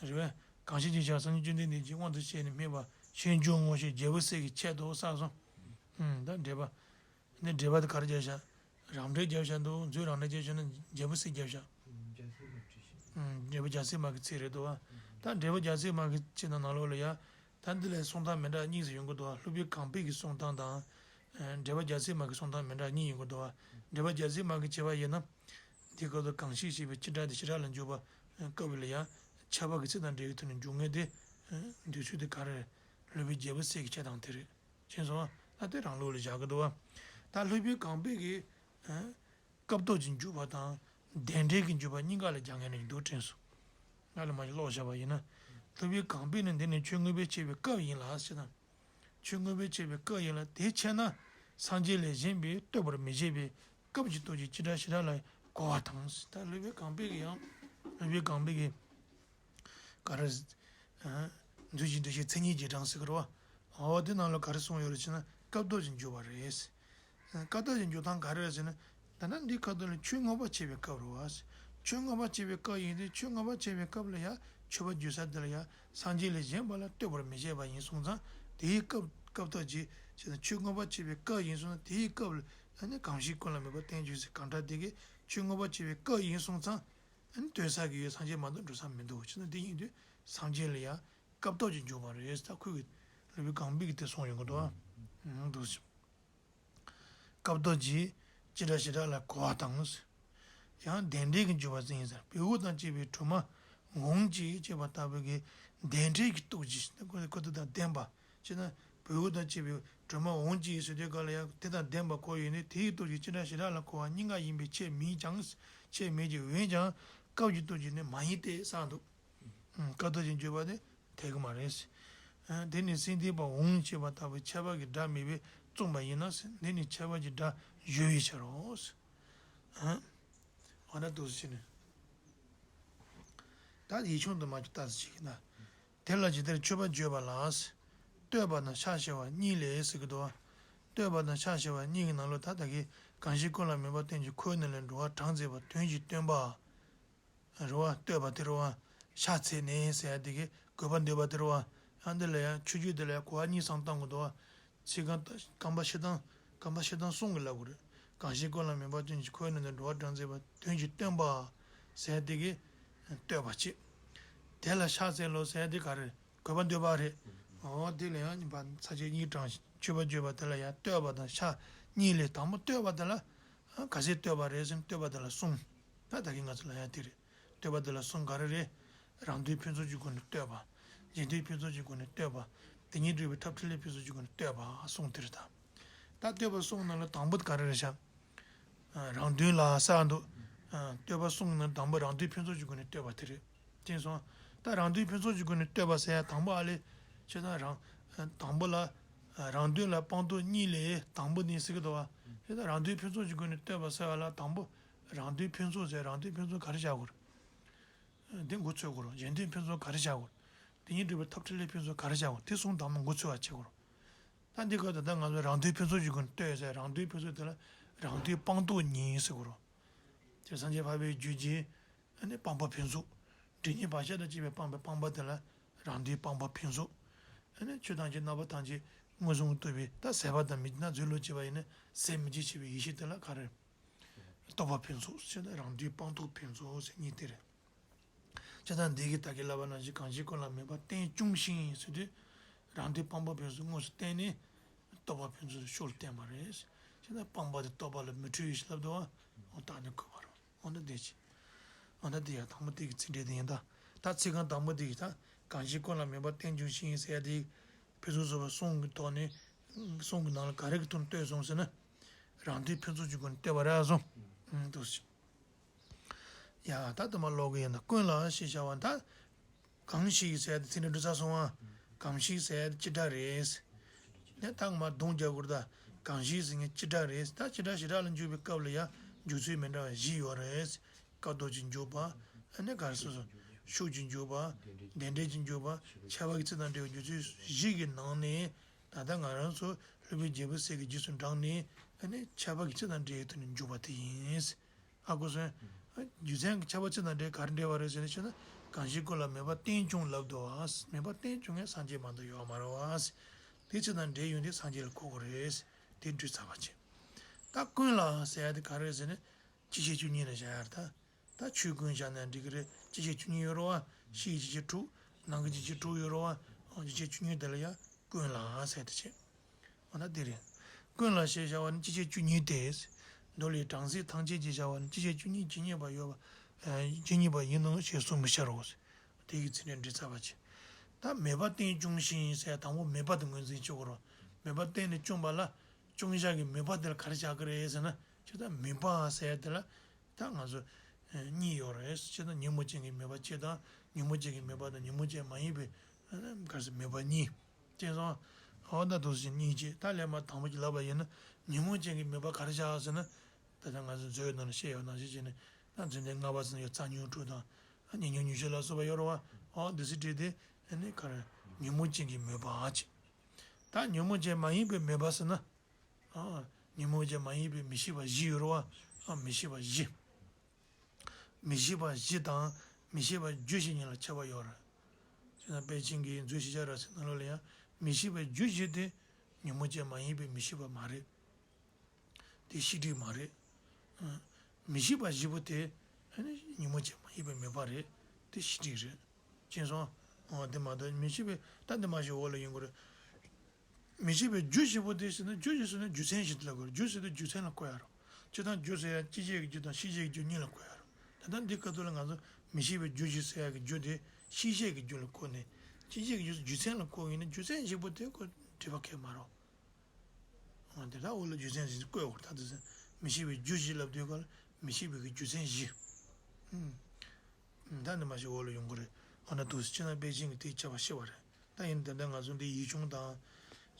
རེད་པས། གང་ཞིག་ཅིག་ཀྱང་སངས་རྒྱས་བཅོམ་ལྡན་འདས་ཀྱི་དབང་དུ་བྱས་ནས་སྨྲས་པ་ཞེས་འཇུག་ངོ་ཞེས་རྒྱལ་པོ་སྲས་ཀྱི་ཆེད་དུ་བསགས་སོ། ད་འགྲེལ་པ། འདི་འགྲེལ་པ་དེ་ག་རེ་རྒྱབ་བཞག་རང་འགྲེལ་རྒྱབ་བཞག་འདུག་མཛོད་རང་འགྲེལ་རྒྱབ་བཞག་ན་རྒྱལ་པོ་སྲས་རྒྱབ་བཞག་རྒྱལ་པོ་རྒྱལ་སྲས་མ་གི་ཚིག་རེད་འདུག་བ། ད་འགྲེལ་པ་རྒྱལ་སྲས་མ་གི་ཚིག་ནང་ནང་ལོགས་ལ་ཡ། ད་འདི་ལ་གསུང་སྟངས་མི་འདྲ་གཉིས་སུ་ཡོང་གི་འདུག་བ། སློབ་དཔོན་གང་པོའི་གི་གསུང་སྟངས་དང་། འགྲེལ་པ་རྒྱལ་སྲས་མ་གི་གསུང་སྟངས་མི་འདྲ་གཉིས་ཡོང་གི་འདུག་བ། འགྲེལ་པ་རྒྱལ་སྲས་མ་གི་བྱས་པ་ཡིན་ན། འདི་སྐབས་སུ་གང་ཞིག་ཞེས་པའི་སྤྱི་སྒྲ་དེ་བྱེ་བྲག་ལ་འཇུག་པ་སྐབས་ལ་ཡང་ཁྱད་པར་གྱི་ཚིག་དང་འབྲེལ་བའི་ཐོག་ནས་འཇུག་ངེས་ཏེ། འདོད་ཚུལ་དེ་ག་རེ་རེད། སློབ་དཔོན་རྒྱལ་པོ་སྲས་ཀྱི་ཆེད་དང་དེ་རེད། ཅེས་སོ། ད་དེ་རང་ལུགས་ལ་བཞག་གི་འདུག་བ། ད་སློབ་དཔོན་གང་པོའི་གི་སྐབས་ཐོབ་ཀྱི་འཇུག་པ་དང་བདེན་འབྲེལ་གྱི་འཇུག་པ་གཉིས་ཀ་ལ་རྒྱག་ངེས་ནས་འདུག་དྲན་སོང་། ང་ལ་མ་ཞིག་ཀློག་བཞག་པ་ཡིན་ན། སློབ་དཔོན་གང་པོས་ནི་འདི་ནི་ཆོས་མངོན་པར་བྱེད་པའི་སྐབས་ཡིན་ལ་ཞེ་ན། ཆོས་མངོན་པར་བྱེད་པའི་སྐབས་ཡིན་ལ། དེ་ཆད་ན་སངས་རྒྱས་ལས་གཞན་པས་བསྟོད་པར་མི་བྱེད་པས་སྐབས་ཀྱི་སྟོབས་ཀྱིས་སྤྱི་སྒྲ་བྱེ་བྲག་ལ་གོ་བ་དང་། ད་སློབ་དཔོན་གང་པོའི་གི་ཡང་། སློབ་དཔོན་གང་པོའི་གི་ག་རེ། མཛོད་ཀྱི་འགྲེལ་བཤད་མཚན་ཉིད་རྗེས་འབྲང་ཟེར་གི་རེད་བ། འོ་དེ་ནང་ལ་ག་རེ་གསུངས་ཡོད་རེད་ཟེར་ན་སྐབས་ཐོབ་ཀྱི་འཇུག་པ་རེད། སྐབས་ཐོབ་ཀྱི་འཇུག་སྟངས་ག་རེ་རེད་ཟེར་ན། ད་ནི་འདི་ཁ་ཐུག་ལ་ཆོས་མངོན་པར་བྱེད་པའི་སྐབས་རེད་བ། ཆོས་མངོན་པར་བྱེད་པའི་སྐབས་ཡིན་ཏེ། ཆོས་མངོན་པར་བྱེད་པའི་སྐབས་ལ་ཡང་མཆོད་པ་བརྗོད་ས་དེ་ལ་ཡང་སངས་རྒྱས་ལས་གཞན་པ་ལ་བསྟོད་པར་མི་བྱེད་པ་ཡིན་སོང་ཙང་། དེའི་སྐབས་སྐབས་ཐོབ་ཀྱི་ཞེས་ན། ཆོས་མངོན་པར་བྱེད་པའི་སྐབས་ཡིན་སོང་ན། དེའི་སྐབས་ལ་ནི་གང་ཞིག་ཀུན་ལ་མོས་པ་རྟེན་བྱུང་ཟེར་གང་འདྲ་དེ་གི་ཆོས་མངོན་པར་བྱེད་པའི་སྐབས་ཡིན་སོང་ཙང་། ཨ་ནི་ལྟོས་ས་གི་ཡོད། སངས་རྒྱས་མ་གཏོགས་འགྲོ་ས་མི་འདུག་ཅེ་ན། འདི་ཡིན་དུས་སངས་རྒྱས་ལ་ཡང་སྐབས་ཐོབ་ཀྱི་འཇུག་པ་རེད། ད་ཁོས་གི་སློབ་དཔོན་གང་པོས་གི་དེ་གསུངས་ཡོང་གི་འདུག་ཨ། འདུག་སེ། སྐབས་ཐོབ་ཀྱིས་སྤྱི་སྒྲ་བྱེ་བྲག་ལ་གོ་བ་དང་། ཡང་བདེན་འབྲེལ་གྱི་འཇུག་པ་ཟེར་ཡིན་ཟེར། བེའུ་དང་བཅས་པའི་སྦྲུམ་མ་འོང་ཅིག་ཅེས་པ་ལྟ་བུ་གི་བདེན་འབྲེལ་གྱི་སྟོབས་ཀྱིས། ཁོ་ཁོ་དེ་དང་ལྡན་པ། ཅེ་ན། བེའུ་དང་བཅས་པའི་སྦྲུམ་མ་འོང་ཅིག་ཟེར་དུས་སྐབས་ལ་ཡང་དེ་དང་ལྡན་པ་ཁོ་ཡོད་ནས། དེའི་སྟོབས་ཀྱིས་སྤྱི་སྒྲ་བྱེ་བྲག་ལ་གོ་བ་གཉིས་ཀ་ཡིན་པས་ཁྱད་མེད་ཀྱང་། ཁྱད་མེད་ཀྱི། འོན་ཀྱང་སྐབས་ཀྱི་སྟོབས་ཀྱིས་ནི་མ་ཡིན་ཏེ་གསུངས་འདུག་སྐབས་ཐོབ་ཀྱི་འཇུག་པ་དེ་འཐད་ཀྱི་མ་རེད། དེ་ནི་སྲིད་མཐའི་བར་འོང་ཅེས་པ་ལྟ་བུ་ཁྱད་པར་གྱི་སྒྲ་མེད་པས་གསུངས་པ་ཡིན་ན། འདི་ནི་ཁྱད་པར་གྱི་སྒྲ་གཞོལ་བའི་ཕྱིར་རོ། འོ་ན་འདུག་སེ་བྱས་ནས། ད་ཡིག་ཆུང་དུ་མ་ཅིག་ལྟ་སེ་བྱེད་ཀྱི་ན། དེ་ལ་ཇི་ལྟར་མཆོད་པ་བརྗོད་པ་ལ། བསྟོད་པ་དང་ཕྱག་བྱ་བ་གཉིས་ལས་ཟེར་གྱི་འདུག་བ། བསྟོད་པ་དང་ཕྱག་བྱ་བ་གཉིས་ཀྱི་ནང་ལོགས་ད་ལྟ་གི་གང་ཞིག་ཀུན་ལ་མོས་པ་བརྟན་ཅིང་ཁོ་བོའི་ནང་ལས་འགྲོ་བ་གྲངས་མཛད་པ་དོན་གྱིས་སྟོན་པ། རེད་བ། བསྟོད་པ་དེ་རེད་བ། ཕྱག་འཚལ་ནས་ཟེར་ཡ་དེ་གི་དགོས་པ་འདོད་པ་དེ་རེད་བ། ཡང་འདི་ལ་ཡང་མཆོད་བརྗོད་དེ་ལ་ཡང་གོ་བ་གཉིས་སམ་བཏང་དགོས་འདུག་བ། ཚིག་རྐང་རྐང་པ་བཤད་སྟངས་རྐང་པ་བཤད་སྟངས་གསུམ་གྱི་ལབ་དགོས་རེད། གང་ཞིག་ཀུན་ལ་མོས་པ་བརྟན་ཅིང་ཁོ་བོའི་ནང་ལས་འགྲོ་བ་གྲངས་མཛད་པ་དོན་གྱིས་སྟོན་པ། ཟེར་ཡ་དེ་གི་བསྟོད་པ་བྱེད། དེ་ལ་ཕྱག་འཚལ་ལོ་ཟེར་ཡ་དེ་ག་རེ་རེད། དགོས་པ་འདོད་པ་རེད། འོ་དེ་ལ་ཡང་ཕར་ཚར་གཅིག་གཉིས་དྲངས་ཤིག་མཆོད་པ་བརྗོད་པ་དེ་ལ་ཡང་བསྟོད་པ་དང་ཕྱག་གཉིས་ལས། དང་པོ་བསྟོད་པ་དེ་ལ་ག་ཚད་བསྟོད་པ་རེད་ཟེར་ན་བསྟོད་པ་དེ་ལ་གསུམ། ད་ད་གིན་ང་ཚོ་ལབ་ཡ་དེ་རེད། བསྟོད་པ་དེ་ལ་གསུམ་ག་རེ་རེད། རང་དོན་ཕུན་ཚོགས་ཀྱི་སྒོ་ནས་བསྟོད་པ། གཞན་དོན་ཕུན་ཚོགས་ཀྱི་སྒོ་ནས་བསྟོད་པ། དེ་ཉིད་སྒྲུབ་པའི་ཐབས་འཕྲིན་ལས་ཕུན་ཚོགས་ཀྱི་སྒོ་ནས་བསྟོད་པ་གསུམ་དེ་རེད་ད། ད་བསྟོད་པ་གསུམ་ནང་ལ་དང་པོ་དེ་ག་རེ་རེད་ཤག་རང་དོན་ལ་ཟེར་འདུག་བསྟོད་པ་གསུམ་ནང་དང་པོ་རང་དོན་ཕུན་ཚོགས་ཀྱི་སྒོ་ནས་བསྟོད་པ་དེ་རེད། དེ་སོང་། ད་རང་དོན་ཕུན་ཚོགས་ཀྱི་སྒོ་ནས་བསྟོད་པ་ཟེར་ཡ་དང་པོ་ཨ་ལས། བྱས་ཙང་རང་། དང་པོ་ལ། རང་དོན་ལ་སྤངས་རྟོགས་གཉིས་ལས་དང་པོ་ནི་ཟེར་གྱི་འདུག་བ། བྱས་ཙང་རང་དོན་ཕུན་ཚོགས་ཀྱི་སྒོ་ནས་བསྟོད་པ་ཟེར་བ་ལ་དང་པོ། རང་དོན་ཕུན་ཚོགས་ཟེར་རང་དོན་ཕུན་ཚོགས་ག་རེ་བྱ་དགོས་རེད། འདི་མགོ་ཚོས་དགོས་རེད། གཞན་དོན་ཕུན་ཚོགས་ག་རེ་བྱ་དགོས་རེད། དེ་ཉིད་སྒྲུབ་པའི་ཐབས་འཕྲིན་ལས་ཕུན་ཚོགས་ག་རེ་བྱ་དགོས་རེད། དེ་གསུམ་དང་པོ་མགོ་ཚོས་པ་བྱེད་དགོས་རེད། ད་འདི་སྐབས་ད་ལྟ་ང་ཚོ་རང་དོན་ཕུན་ཚོགས་ཀྱི་སྒོ་ནས་བསྟོད་ཟེར་རང་དོན་ཕུན་ཚོགས་དེ་ལ་རང་དོན་སྤངས་རྟོགས་གཉིས་ཟེར་དགོས་རེད། དེ་སངས་རྒྱས་འཕགས་པའི་རྒྱུད་ཀྱི་ཨ་ནི་སྤངས་པ་ཕུན་ཚོགས། སྒྲིབ་གཉིས་བག་ཆགས་དང་བཅས་པའི་སྤངས་པའི་སྤངས་པ་དེ་ལ་རང་དོན་སྤངས་པ་ཕུན་ཚོགས། ཨ་ནི་ཆོས་ཐམས་ཅད་རྣམ་པ་ཐམས་ཅད་མངོན་སུམ་རྟོགས་པའི་ད་ཟད་པ་དང་མི་འཇིགས་ན་རྫས་ལུགས་བྱེད་པ་ཡིན་ན་ཟད་མི་འཇིགས་བྱེད་པའི་ཡེ་ཤེས་དེ་ལ་ག་རེ། རྟོགས་པ་ཕུན་ཚོགས་ཟེར་ན་རང་དོན་སྤངས་རྟོགས་ཕུན་ཚོགས་ཟེར་གཉིས་དེ་རེད། བྱས་ཙང་འདི་གི་ད་གིན་ལབ་པ་ནང་བཞིན་གང་ཞིག་ཀུན་ལ་མོས་པ་བརྟན་བཅུག་ཤིང་ཟེར་དུས། རང་དོན་སྤངས་པ་ཕུན་ཚོགས་དངོས་སུ་བསྟན་ནས། རྟོགས་པ་ཕུན་ཚོགས་ཤུགས་ལ་བསྟན་པ་རེད། བྱས་ཙང་སྤངས་པ་དེ་རྟོགས་པ་ལ་མི་འཁྲུལ་ཡོད་ཞེས་ལབ་འདུག་བ། འོ་ད་ནི་གོ་བ་རེད། འོ་ན་འདི་ཅི། འོ་ན་འདི་ཡང་དང་པོ་དེ་གི་ཚིག་འགྲེལ་དེ་ཡིན་ད། ད་ཚིག་རྐང་དང་པོ་དེ་གི་ད། གང་ཞིག་ཀུན་ལ་མོས་པ་བརྟན་བཅུག་ཤིང་ཟེར་ཡ་དེ། ཕུན་ཚོགས་རྫོགས་པ་གསུམ་གྱི་ཐོག་ནས། གསུམ་གྱི་ནང་ལ་ག་རེ་གི་ཐོག་ནས་བསྟོད་སོང་ཟེར་ན། རང་དོན་ཕུན་ཚོགས་ཀྱི་སྒོ་ནས་བསྟོད་པ་རེད་སོང་། འདུག་སེ། ཡ་ད་དུ་མ་ཀློག་གི་ཡིན་ད། ཀུན་ལ་ཞེས་བྱ་བ་ད། གང་ཞིག་ཟེར་ཡ་དེ་ཚིག་འགྲེལ་འགྲོ་ཚར་སོང་ང་། གང་ཞིག་ཟེར་ཡ་དེ་སྤྱི་སྒྲ་རེད། ནས་ད་ང་མ་གདོང་རྒྱག་དགོས་རེད་ད། གང་ཞིག་ཟེར་མཁན་སྤྱི་སྒྲ་རེད། ད་སྤྱི་སྒྲ་བྱེ་བྲག་ལ་འཇུག་པའི་སྐབས་ལ་ཡང་འཇུག་ཚུལ་མི་འདྲ་བ་བཞི་ཡོད་རེད། སྐབས་ཐོབ་ཀྱི་འཇུག་པ། ཨ་ནི་ག་རེ་ཟེར་སོང་། ཤུགས་ཀྱི་འཇུག་པ། བདེན་འབྲེལ་གྱི་འཇུག་པ། ཁྱད་པར་གྱི་ཚིག་དང་འབྲེལ་བའི་འཇུག་ཚུལ་བཞི་གི་ནང་ནས། ད་ལྟ་ང་རང་ཚོ་སློབ་དཔོན་རྒྱལ་པོ་སྲས་ཀྱི་རྗེས་སུ་འབྲངས་ནས། ཨ་ནི་ཁྱད་པར་གྱི་ཚིག་དང་འབྲེལ་བའི་ཐོག་ནས་འཇུག་པ་དེ་ཡིན། ཨ་ཁུ་སོན། རྒྱུ་མཚན་གྱི་ཁྱད་པར་ཅི་དང་འབྲེལ་ག་རེ་འབྲེལ་བ་རེད་ཟེར་ན་ཆོས་ན་གང་ཞིག་ཀུན་ལ་མོས་པ་བརྟན་བཅུག་ལབ་འདུག་བ། མོས་པ་བརྟན་བཅུག་མཁན་སངས་རྒྱས་མ་གཏོགས་ཡོད་མ་རེད་བ། དེ་ཅི་དང་འབྲེལ་ཡོད་དེ་སངས་རྒྱས་ལ་གོ་དགོས་རེད། དེ་འགྲུལ་ཚར་བ་བྱས། ད་ཀུན་ལ་ཟེར་ཡ་དེ་ག་རེ་རེད་ཟེར་ན་སྤྱི་བྱེ་བཅུ་གཉིས་ལ་བཞག་ཡ་རེད་ད། ད་ཆོས་ཀུན་བཞག་ན་འགྲིག་གི་རེད། སྤྱི་བྱེ་བཅུ་གཉིས་ཡོད་རེད་བ། ཕྱི་ཡི་སྤྱི་བྱེ་དྲུག་ནང་གི་སྤྱི་བྱེ་དྲུག་ཡོད་རེད་བ། སྤྱི་བྱེ་བཅུ་གཉིས་དེ་ལ་ཡ། ཀུན་ལ་ཟེར་དེ་བྱེད། འོ་ན་དེ་རེད། ཀུན་ལ་ཞེས་བྱ་བ་ནི་སྤྱི་བྱེ་བཅུ་གཉིས་ཏེ། མདོ་ལས་གྲངས་ཚད་ཐམས་ཅད་ཅེས་བྱ་བ་ནི་སྤྱི་བྱེ་བཅུ་གཉིས་ཇི་སྙེད་པ་ཡོད་པ། ཇི་སྙེད་པ་ཡིན་ནོ་ཞེས་གསུངས་པའི་ཕྱིར་རོ། དེ་གི་ཚིག་འགྲེལ་འགྲིག་ཚར་བ་བྱེད། ད་མོས་པ་བརྟན་བཅུག་ཤིང་ཟེར་དང་པོ་མོས་པ་དེ་ངོས་འཛིན་བྱེད་དགོས་རོ། མོས་པ་བརྟན་ནས་བཅུག་པ་ལ། བཅུག་བྱ་གི་མོས་པ་དེ་ལ་ག་རེ་བྱ་གི་རེད་ཟེར་ན། ཁྱོད་ད་མོས་པ་ཟེར་དེ་ལ། ད་ང་ཚོ་གཉིས་ཡོད་རེད། ཅེས་དང་ཉོན་མོངས་ཅན་གྱི་མོས་པ་གཅིག་དང་ཉོན་མོངས་ཅན་གྱི་མོས་པ་དང་ཉོན་མོངས་ཅན་མ་ཡིན་པའི་ག་རེ་ཟེར་མོས་པ་གཉིས། ཅེས་སོང་། འོ་ད་འདུག་སེ་གཉིས་བྱས་ད་ལན་མ་དང་པོ་ཅིག་ལབ་པ་ཡིན་ན་ཉོན་མོངས་ཅན་གྱི་མོས་པ་ག་རེ་བྱ་ཟེར་ན། ད་ལྟ་ང་ཚོ་མཛོད་ནང་ལ་བཤད་ཡོད་ནང་བཞིན་བྱས་ནས་ད་མཛོད་འདི་ལྔ་པ་ཟེར་ན་ཡོད་རྩ་ཉོན་དྲུག་དང་ཉེ་ཉོན་ཉི་ཤུ་ལ་སོགས་པ་ཡོད་རེད་བ། འོ་འདི་སེ་བྲིས་ཏེ་ཨ་ནི་ག་རེ་ཉོན་མོངས་ཅན་གྱི་མོས་པ་ཅེས། ད་ཉོན་མོངས་ཅན་མ་ཡིན་པའི་མོས་པ་ཟེར་ན། ཨ། ཉོན་མོངས་ཅན་མ་ཡིན་པའི་མི་ཤེས་པ་བཞི་ཡོད་རེད་བ། ཨ། མི་ཤེས་པ་བཞི། མི་ཤེས་པ་བཞི་དང་མི་ཤེས་པ་རྒྱུ་བཞི་གཉིས་ལ་ཁྱད་པར་ཡོད་རེད། བྱས་ན་དཔལ་ཆེན་གྱི་མཛོད་ཤེས་བྱ་རབ་གསལ་ནང་ལོགས་ལ་ཡང་མི་ཤེས་པའི་རྒྱུ་བཞི་དེ་ཉོན་མོངས་ཅན་མ་ཡིན་པའི་མི་ཤེས་པ་མ་རེད། དེ་ཤེས་སྒྲིབ་མ་རེད། ཨ། མི་ཤེས་པ་བཞི་པོ་དེ་ཨ་ནི་ཉོན་མོངས་ཅན་མ་ཡིན་པའི་མོས་པ་རེད། དེ་ཤེས་སྒྲིབ་རེད། མཁྱེན་སོང་། འོ་དེ་མ་གཏོགས་མི་ཤེས་པའི་ད་འདི་མ་ཤེས་འོག་ལ་ཡོང་གི་རེད། མི་ཤེས་པའི་རྒྱུ་བཞི་པོ་དེ་ཟེར་ན་རྒྱུ་བཞི་ཟེར་ན་རྒྱུ་མཚན་བཞི་དེ་ལ་གོ་རྒྱུ་ཟེར་དུས་རྒྱུ་མཚན་ལ་གོ་ཡ་རོ། སྤྱིར་བཏང་རྒྱུ་ཟེར་ཡ་སྤྱི་བྱེ་བའི་རྒྱུ་དང་ཤེས་བྱའི་རྒྱུ་གཉིས་ལ་གོ་ཡ་རོ། ད་ལྟ་འདི་སྐབས་ཐོག་ལ་ང་ཚོ་མི་ཤེས་པའི་རྒྱུ་བཞི་ཟེར་ཡ་གི་རྒྱུ་དེ་ཤེས་བྱའི་གི་རྒྱུ་ལ་གོ་ནས་སྤྱི་བྱེ་བའི་རྒྱུ་རྒྱུ་མཚན་ལ་གོ་ཡིན་ན་རྒྱུ་མཚན་བཞི་པོ་དེ་ཁོ་འབྲེལ་བ་གང་ཡང་མ་རོ། འོ་དེ་ལ་འོག་ལ་རྒྱུ་མཚན་བཞི་བཀོད་འོར་ད་དུ་ཟེར། མི་ཤེས་པའི་རྒྱུ་བཞི་ལབ་དུས་ག་ལ་མི་ཤེས་པའི་གི་རྒྱུ་མཚན་བཞི། ཨུམ། ད་འདི་མ་ཤེས་འོག་ལ་ཡོང་གི་རེད། འོ་ན་འདུག་སེ་ཕྱི་ནང་དཔེ་ཅན་གྱི་དེའི་ཁྱད་པར་ཤེས་པ་རེད། ད་ཡིན་ད་ལྟ་ང་ཚོ་འདི་ཡིག་ཆུང་དང་།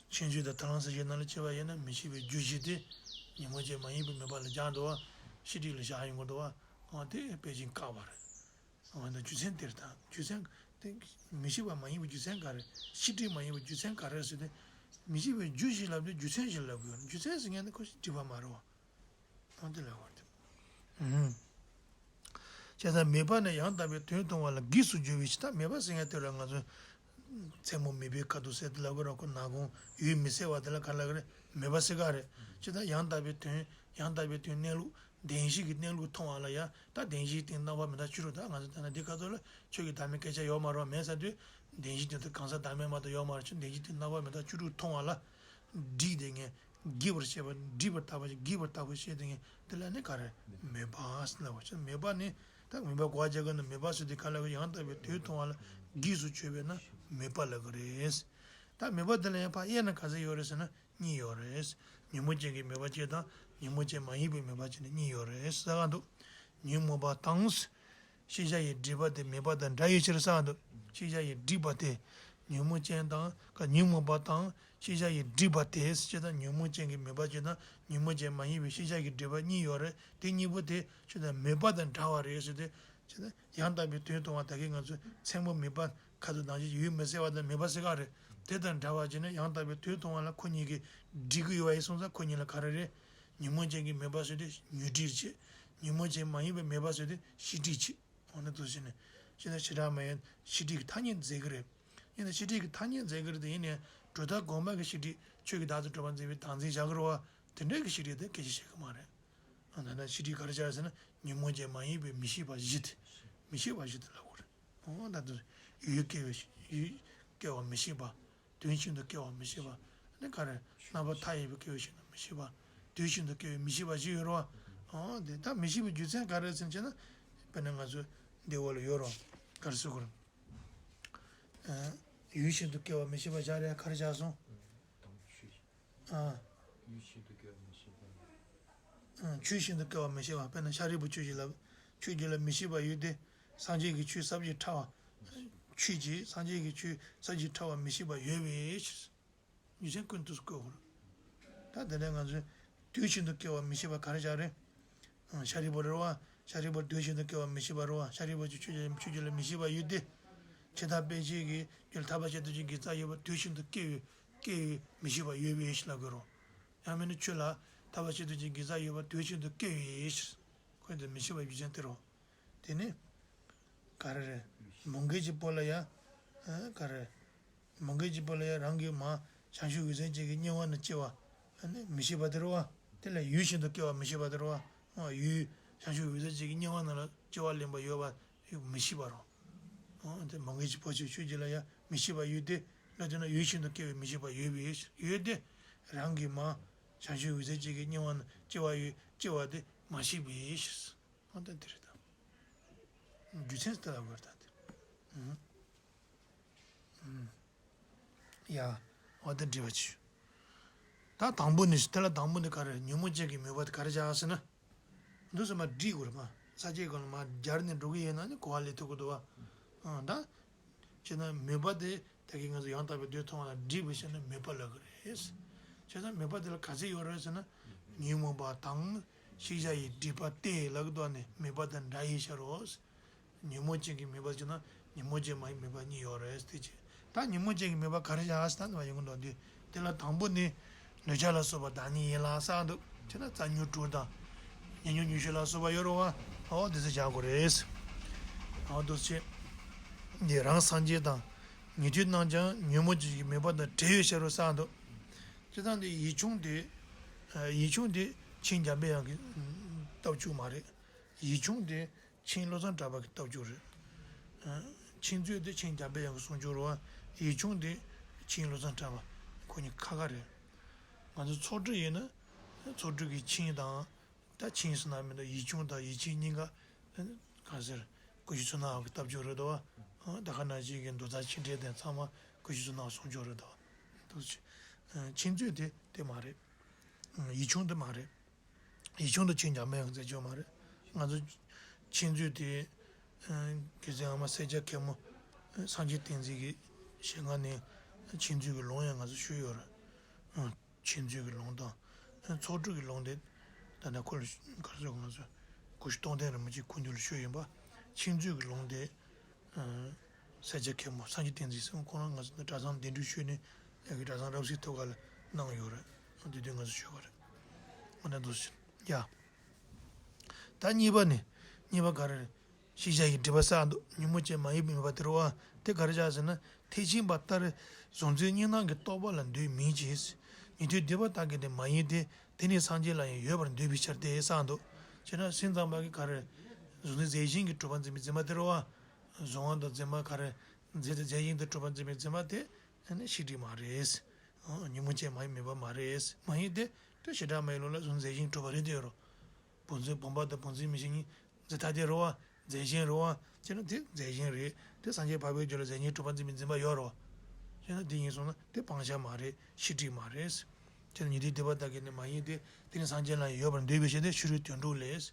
མཁྱེན་དཔྱོད་དང་ཐར་ལམ་གསལ་བྱེད་ནང་ལ་བྱས་པ་ཡིན་ན་མི་ཤེས་པའི་རྒྱུ་བཞི་དེ། ཉོན་མོངས་ཅན་མ་ཡིན་པའི་མོས་པ་ལ་སྦྱར་འདུག་བ། ཤེས་སྒྲིབ་ལ་བཞག་ཡོང་གི་འདུག་བ། ཨ་དེ་དཔེ་ཅན་བཀག་པ་རེད། ཨ་ནི་རྒྱུ་མཚན་དེར་དང་རྒྱུ་མཚན་དེ་མི་ཤེས་པ་མ་ཡིན་པའི་རྒྱུ་མཚན་ག་རེ། ཤེས་སྒྲིབ་མ་ཡིན་པའི་རྒྱུ་མཚན་ག་རེ་ཟེར་ཏེ། མི་ཤེས་པའི་རྒྱུ་ཞིག་ལབ་དུས་རྒྱུ་མཚན་ཞིག་ལབ་དགོས། རྒྱུ་མཚན་ཟེར་མཁན་དེ་ཁོ་ཤེས་སྒྲིབ་པ་མ་རེད་བ། ཨ་དེ་ལབ་པ་རེད། ཨུམ། བྱས་ཙང་མེད་པ་ནི་ཡང་དག་པའི་དོན་མཐོང་བ་ལ་གེགས་སུ་གྱུར་པའི་ཕྱིར། ད་མེད་པ་ཟེར་མཁན་དེ་ར་ང་ཚོ་མཚན་མོ་མེད་པའི་ཁ་དོག་ཟེར་དེ་ལབ་ཀྱི་རེད། ཁོ་ནག་ཁུང་ཡུལ་མི་གསལ་བ་དེ་ལ་ག་ལབ་ཀྱི་རེད། མེད་པ་ཟེར་ག་རེད། བྱས་ཙང་ཡང་དག་པའི་དོན་ཡང་དག་པའི་དོན་གནས་ལུགས་བདེན་བཞི་གི་གནས་ལུགས་མཐོང་བ་ལ་ཡང་ད་བདེན་བཞིའི་སྟེང་རྣམ་པ་མི་རྟག་བཅུ་དྲུག་ད་ང་ཚོ་ལྟ་ན་འདི་སྐབས་ཐོག་ལ་ཆོས་ཀྱི་བདག་མེད་སྐད་ཆ་ཡོད་མ་རེད་བ། མེད་ཟེར་དུས་བདེན་བཞིའི་སྟེང་དུ་གང་ཟག་བདག་མེད་མ་གཏོགས་ཡོད་མ་རེད། ཆོས་བདེན་བཞིའི་སྟེང་རྣམ་པ་མི་རྟག་བཅུ་དྲུག་མཐོང་བ་ལ་སྒྲིབ་དེ་ངས་གེགས་པར་བཤད་པ། སྒྲིབ་པར་བརྟགས་པ་གེགས་པར་བརྟགས་པ་བཤད་དེ་ངས་དེ་ལ་ནི་ག་རེ་མེད་པ་ལབ་པ་ཅིག་མེད་པ་ནི་ད་མེད་པ་གོ་བ་རྒྱག་གི་ན་མེད་པ་ཟེར་དུས་ག་ལ་གི་ཡང་དག་པའི་དོན་མཐོང་བ་ལ་གེགས་སུ་གྱུར་པས་ན་མེད་པ་ལབ་གི་རེད། ད་མེད་པ་དེ་ལ་ཡང་ཕར་དབྱེ་ན་ག་ཚོད་ཡོད་རེད་ཟེར་ན། གཉིས་ཡོད་རེད། ཉོན་མོངས་ཅན་གྱི་མེད་པ་གཅིག་དང་ཉོན་མོངས་ཅན་མ་ཡིན་པའི་མེད་པ་གཅིག་ནི་གཉིས་ཡོད་རེད་ཟེར་ག་འདུག་ཉོན་མོངས་པ་དང་། ཤེས་བྱ་ཡི་སྒྲིབ་པ་དེ་མེད་པ་དང་འདྲ་བའི་ཕྱིར་ཟེར་ག་འདུག་ཤེས་བྱ་ཡི་སྒྲིབ་པ་དེ། ཉོན་མོངས་ཅན་དང་ཉོན་མོངས་པ་དང་ཤེས་བྱ་ཡི་སྒྲིབ་པ་དེ་ཟེར་ཅེས་དང་ཉོན་མོངས་ཅན་གྱི་མེད་པ་གཅིག་དང་ཉོན་མོངས་ཅན་མ་ཡིན་པའི་ཤེས་བྱ་ཡི་སྒྲིབ་པ་གཉིས་ཡོད་རེད། དེ་གཉིས་པོ་དེ་ཆོས་དང་མེད་པ་དང་འདྲ་བ་རེད་ཟེར་ཏེ། ཡང་དག་པའི་དོན་མཐོང་བ་ད་གིན་ང་ཚོས་མཚན་མོ་མེད་པ་ཁ་དོག་དང་ཞིག་ཡུལ་མི་གསལ་བ་དང་མེད་པ་ཟེར་ག་རེད། དེ་དང་འདྲ་བ་བྱས་ནས་ཡང་དག་པའི་དོན་མཐོང་བ་ལ་ཁོ་གཉིས་ཀྱིས་སྒྲིབ་ཀྱི་ཡོད་པ་ཡིན་སོང་ཙང་ཁོ་གཉིས་ལ་ག་རེ་རེད། ཉོན་མོངས་ཅན་གྱི་མེད་པ་ཟེར་དུས་ཉོན་སྒྲིབ་བྱེད། ཉོན་མོངས་ཅན་མ་ཡིན་པའི་མེད་པ་ཟེར་དུས་ཤེས་སྒྲིབ་བྱེད། འོ་ན་དུ་ཟེར་ནས་ཤེས་ན་བྱེ་བྲག་མ་ཡིན་ཤེས་སྒྲིབ་ཀྱི་ཐ་སྙད་འཛིན་གྱི་རེད། ཡིན་ན་ཤེས་སྒྲིབ་ཀྱི་ཐ་སྙད་འཛིན་གྱི་རེད་དེ་ཡིན་ནའི་སྒྲོ་བཏགས་གོང་མ་གི་ཤེས་སྒྲིབ་ཆོས་ཀྱི་བདག་ཏུ་གྲུབ་པ་འཛིན་པའི་བདག་འཛིན་བྱ་གི་རེད་བ། དེ་འདྲའི་གི་ཤེས་སྒྲིབ་དེ་སྐད་ཆ་བཤད་གི་མ་རེད། ཨ་ད་ནི་ཤེས་སྒྲིབ་ག་རེ་བྱ་ཟེར་ན་ཉོན་མོངས་ཅན་མ་ཡིན་པའི་མི་ཤེས་པ་བཞི་དེ། མི་ཤེས་པ་བཞི་དེ་ལབ་དགོས་རེད། འོ་ད་དུ་ཡུལ་སྐྱེ་བའི་ཡུལ་སྐྱེ་བ་མི་ཤེས་པ། དོན་ཤིན་ཏུ་སྐྱེ་བ་མི་ཤེས་པ། ནི་ག་རེ་རྣམ་པ་མཐའ་ཡས་པའི་སྐྱེ་བ་ཤིན་ཏུ་མི་ཤེས་པ། དོན་ཤིན་ཏུ་སྐྱེ་བའི་མི་ཤེས་པ་བཞི་ཡོད་རེད་བ། འོ་དེ་ད་མི་ཤེས་པའི་རྒྱུ་མཚན་ག་རེ་ཟེར་བྱས་ན། དཔེར་ན་ང་ཚོ་འདི་འོག་ལ་ཡོད་རེད་བ། ག་རེ་ཟེར་དགོས་རེད། ཡུལ་ཤིན་ཏུ་སྐྱེ་བ་མི་ཤེས་པ་བཞག་རེད་ག་རེ་བཞག་སོང་། ཨ། ཡུལ་ཤིན་ཏུ་སྐྱེ་བ་མི་ཤེས་པ། ཨ། ཆོས་ཤིན་ཏུ་སྐྱེ་བ་མི་ཤེས་པ། དཔེར་ན་ཤཱ་རིའི་བུ་ཁྱོད་ཀྱིས་ལབ། ཁྱོད་ཀྱིས་ལ་མི་ཤེས་པ་ཡོད་དེ། སངས་རྒྱས་ཀྱི་ཆོས་ཟབ་ཅིང་ཕྲ་བ། ཁྱོད་ཀྱིས་སངས་རྒྱས་ཀྱི་ཆོས་ཟབ་ཅིང་ཕྲ་བ་མི་ཤེས་པ་ཡོད་པའི་ཕྱིར། རྒྱུ་མཚན་ཀུན་ཏུ་བཀོད་དགོས། ད་དེ་ནས་ང་ཚོས་དུས་ཤིན་ཏུ་སྐྱེ་བ་མི་ཤེས་པ་ག་རེ་བཞག་རེད། ཨང་། ཤཱ་རིའི་བུ་རེད་བ། ཤཱ་རིའི་བུ་དུས་ཤིན་ཏུ་སྐྱེ་བ་མི་ཤེས་པ་རེད་བ། ཤཱ་རིའི་བུ་ཆོས་ཆོས་ཀྱི་ལ་མི་ཤེས་པ་ཡོད་དེ། ཇི་ལྟར་དཔེ་ཅན་གྱི་རྒྱུད་ཐར་པ་ཆེ་མཐོང་ཅན་གྱི་རྩ་ཡོད་པ་དུས་ཤིན་ཏུ་སྐྱེ་བའི་སྐྱེ་བའི་མི་ཤེས་པ་ཡོད་པའི་ཕྱིར་ལབ་དགོས་རེད། ཡང་མིན་ན་ཆོས་ལ་ཐར་པ་ཆེ་མཐོང་ཅན་གྱི་རྩ་ཡོད་པ་དུས་ཤིན་ཏུ་སྐྱེ་བའི་ཕྱིར། ཁོ་དེ་མི་ཤེས་པ་རྒྱུ་མཚན་དེ་རེད། དེ་ནི། ག་རེ་རེད། མོའུ་འགལ་གྱི་བུ་ལ་ཡ། ཨ། ག་རེ། མོའུ་འགལ་གྱི་བུ་ལ་ཡ་རང་གི་མ་བྱང་ཆུབ་འོད་གསལ་ཅན་གྱི་བསྙེན་བ་ན་སྐྱེ་བ། ཨ་ནི་མི་ཤེས་པ་དེ་རེད་བ། དེ་ལ་ཡུལ་ཤིན་ཏུ་སྐྱེ་བ་མི་ཤེས་པ་དེ་རེད་བ། ཨ། ཡུལ་བྱང་ཆུབ་འོད་གསལ་ཅན་གྱི་བསྙེན་བ་ན་ལ་སྐྱེ་བ་ལེན་པ་ཡོད་པ་མི་ཤེས་པ་རེད། ཨ། དེ་མོའུ་འགལ་གྱི་བུ་ཆོས་ཆོས་ཀྱི་ལ་ཡ་མི་ཤེས་པ་ཡོད་དེ། ལ་དེ་ན་ཡུལ་ཤིན་ཏུ་སྐྱེ་བའི་མི་ཤེས་པ་ཡོད་པའི་ཡོད་དེ། རང་གི་མ་བྱང་ཆུབ་འོད་གསལ་ཅན་གྱི་བསྙེན་བ་ན་སྐྱེ་བ་ཡོད་སྐྱེ་བ་དེ་མ་ཤེས་པའི་ཕྱིར། འོ་ད་འདི་རེད་ད། རྒྱུ་མཚན་དེ་ལ་བར་ད་དེ། ཨུམ། ཨུམ། ཡ། འོ་ད་འགྲིག་པ་བྱོས། ད་དང་པོ་ནི་དེ་ལ་དང་པོ་ནི་ག་རེ། ཉོན་མོངས་ཅན་གྱི་མོས་པ་དེ་ག་རེ་བྱ་ཟེར་ན། འདུག་སེ་མར་སྒྲིག་དགོས་རེད་མ། ས་སྐྱའི་སྒང་ལ་མར་སྦྱར་ནས་འགྲོ་གི་ཡིན་ན་ནི་གོ་བ་ལེན་ཐུབ་ཀྱི་འདུག་བ། ཨང་། ད། བྱས་ན་མོས་པ་དེ་ད་གིན་ང་ཚོ་ཡང་དག་པའི་དོན་མཐོང་བ་ལ་སྒྲིབ་པའི་ཕྱིར་ན་མོས་པ་ལབ་ཀྱི་རེད། བྱས་ཙང་མོས་པ་དེ་ལ་ག་ཚད་ཡོད་རེད་ཟེར་ན། ཉོན་མོངས་པ་དང་ཤེས་བྱ་ཡི་སྒྲིབ་པ་སྟེ་ལབ་ཀྱི་འདུག་ནས་མོས་པ་དང་འདྲ་བའི་ཕྱིར་རོ། ཉོན་མོངས་ཅན་གྱི་མོས་པ་བྱས་ན་ཉོན་མོངས་ཅན་མ་ཡིན་མོས་པ་གཉིས་ཡོད་རེད་དེ་ཅི། ད་ཉོན་མོངས་ཅན་གྱི་མོས་པ་ག་རེ་བྱ་ཟེར་ན་ཡོང་གི་འདུག་དེ། དེ་ལ་དང་པོ་ནི། འདོད་ཆགས་ལ་སོགས་པ་བདག་ཉིད་ཡིན་ལ་ཟེར་འདུག་བྱས་ན་རྩ་ཉོན་དྲུག་དང་། ཉེ་ཉོན་ཉི་ཤུ་ལ་སོགས་པ་ཡོད་རེད་བ། འོ་དེ་ཚོ་སྦྱང་དགོས་རེད། འོ་འདུག་སེ། འདི་རང་སངས་རྒྱས་དང་། ཉན་ཐོས་རྣམས་ཀྱང་ཉོན་མོངས་ཅན་གྱི་མོས་པ་དང་བྲལ་བའི་ཕྱིར་རོ་ཟེར་འདུག་བྱས་ཙང་འདི་ཡིག་ཆུང་དེ། ཡིག་ཆུང་དེ་མཁྱེན་འཇམ་པའི་དབྱངས་ཀྱི་སྟབས་བཅུག་མ་རེད། ཡིག་ཆུང་དེ་མཁྱེན་བློ་བཟང་གྲགས་པ་གི་སྟབས་བཅུག་རེད། མཁྱེན་མཛོད་དེ་མཁྱེན་འཇམ་པའི་དབྱངས་ཀྱི་གསུང་ཆོས་རེད་བ། ཡིག་ཆུང་དེ་མཁྱེན་བློ་བཟང་གྲགས་པ། ཁོ་གཉིས་ཁ་ཁ་རེད། ང་ཚོ་ཚོགས་སྒྲིག་ཡིན་ན། ཚོགས་སྒྲིག་གི་མཁྱེན་དང་། ད་མཁྱེན་ཟེར་ན་མི་འདུག་ཡིག་ཆུང་དང་ཡིག་ཆེན་གཉིས་ཀ། གང་ཟེར། ཀུ་ཤུ་མཚོ་སྣ་བ་གི་སྟབས་བཅུག་རེད་དོ། ད་ག་ནང་བཞིན་གྱི་མདོ་རྩ་ཆེ་འབྲིང་དེ་ཚང་མ་ཀུ་ཤུ་མཚོ་སྣ་བ་གསུང་ཆོས་རེད་དོ། མཁྱེན་མཛོད་དེ་དེ་མ་རེད། ཡིག་ཆུང་དེ་མ་རེད། ཡིག་ཆུང་དུ་ཆེན་འཇམ་པའི་དབྱངས་ཟེར་ཆོག་མ་རེད། ང་ཚོ་མཁྱེན་མཛོད་དེ། རྒྱལ་སྲས་ཨ་མ་སེར་སྐྱ་མཁན་མོ། སངས་རྒྱས་བསྟན་འཛིན་གྱི་ཞལ་སྔ་ནས་མཁྱེན་མཛོད་ཀྱི་ལུང་ཡང་ང་ཚོ་ཞུས་ཡོད་རེད། མཁྱེན་མཛོད་ཀྱི་ལུང་དང་། ཚོགས་དྲུག་གི་ལུང་དེ། ད་ལྟ་ཁོ་ལ་ག་རེ་ཟེར་ང་ཚོ། སྐུ་ཞབས་སྟོང་ལྡན་རིན་པོ་ཆེ་སྐུ་མདུན་ལ་ཞུས་ཡིན་པ། མཁྱེན་བརྩེ་གི་ལུང་བསྟན། ཨ། ས་སྐྱ་མཁན་པོ་སངས་རྒྱས་བསྟན་འཛིན་ཟེར་ཁོང་རང་ང་ཚོ་འདི་གྲྭ་ཚང་གདན་འདྲེན་ཞུས་ནས་ཡ་གི་གྲྭ་ཚང་རབ་གསལ་ཐོག་ཁ་ལ་གནང་ཡོད་རེད། དེ་དུས་ང་ཚོ་ཞུས་པ་རེད། འོ་ན་འདུག་ཟེར་ཡ། ད་གཉིས་པ་ནི། གཉིས་པ་ག་རེ་རེད། ཤེས་བྱ་ཡི་སྒྲིབ་པ་བསགས་འདུག་ཉོན་མོངས་ཅན་མ་ཡིན་པའི་མོས་པ་དེ་རེད་བ། དེ་ག་རེ་བྱ་ཟེར་ན། ཐེག་ཆེན་པ་ལྟར་གཟུང་འཛིན་གཉིས་སྣང་གི་རྟོག་པ་ལ་འདོད་མིན་གྱི། ཉན་ཐོས་སྡིག་པ་དག་གིས་ནི་མ་ཡིན་ཏེ། དེ་ནི་སངས་རྒྱས་ལ་ཡང་ཡོད་པར་འདོད་པའི་ཕྱིར་ཏེ་བསགས་འདུག་བྱས་ན་སེམས་ཙམ་པ་གིས་ག་རེ། གཟུང་འཛིན་རྫས་གཞན་གྱིས་གྲུབ་པར་འཛིན་པའི་འཛིན་པ་དེ་རེད་བ། གཟུང་བ་དང་འཛིན་པ་ག་རེ། རྫས་དང་རྫས་གཞན་དུ་གྲུབ་པར་འཛིན་པའི་འཛིན་པ་དེ། ཨ་ནི་ཤེས་སྒྲིབ་མ་རེད། ཨ། ཉོན་མོངས་ཅན་མ་ཡིན་མོས་པ་མ་རེད། མ་ཡིན་ཏེ། དེ་བྱེ་བྲག་སྨྲ་བའི་ལུགས་ལ་གཟུང་འཛིན་རྫས་གཞན་གྱིས་གྲུབ་པ་རེད་དེ་རོ། བུམ་འཛིན་བུམ་པ་དང་བུམ་འཛིན་མིག་ཤེས་གཉིས་འཛིན་སྟངས་དེ་རེད་བ། རྫས་གཞན་རེད་བ། བྱས་ན་དེ་རྫས་གཞན་རེད། དེ་སངས་རྒྱས་འཕགས་པའི་རྒྱུད་ལ་རྫས་གཞན་གྱིས་གྲུབ་པར་འཛིན་པའི་འཛིན་པ་ཡོད་རེད་བ། བྱས་ན་དེ་ཡིན་སོང་ན་དེ་སྤང་བྱ་མ་རེད། ཤེས་སྒྲིབ་མ་རེད། བྱས་ན་ཉན་ཐོས་སྡིག་པ་དག་གིས་ནི་མ་ཡིན་ཏེ། དེ་ནི་སངས་རྒྱས་ལ་ཡང་ཡོད་པར་འདོད་པའི་ཕྱིར་ཏེ་ཕྱི་རོལ་དོན་གྲུབ་ལས།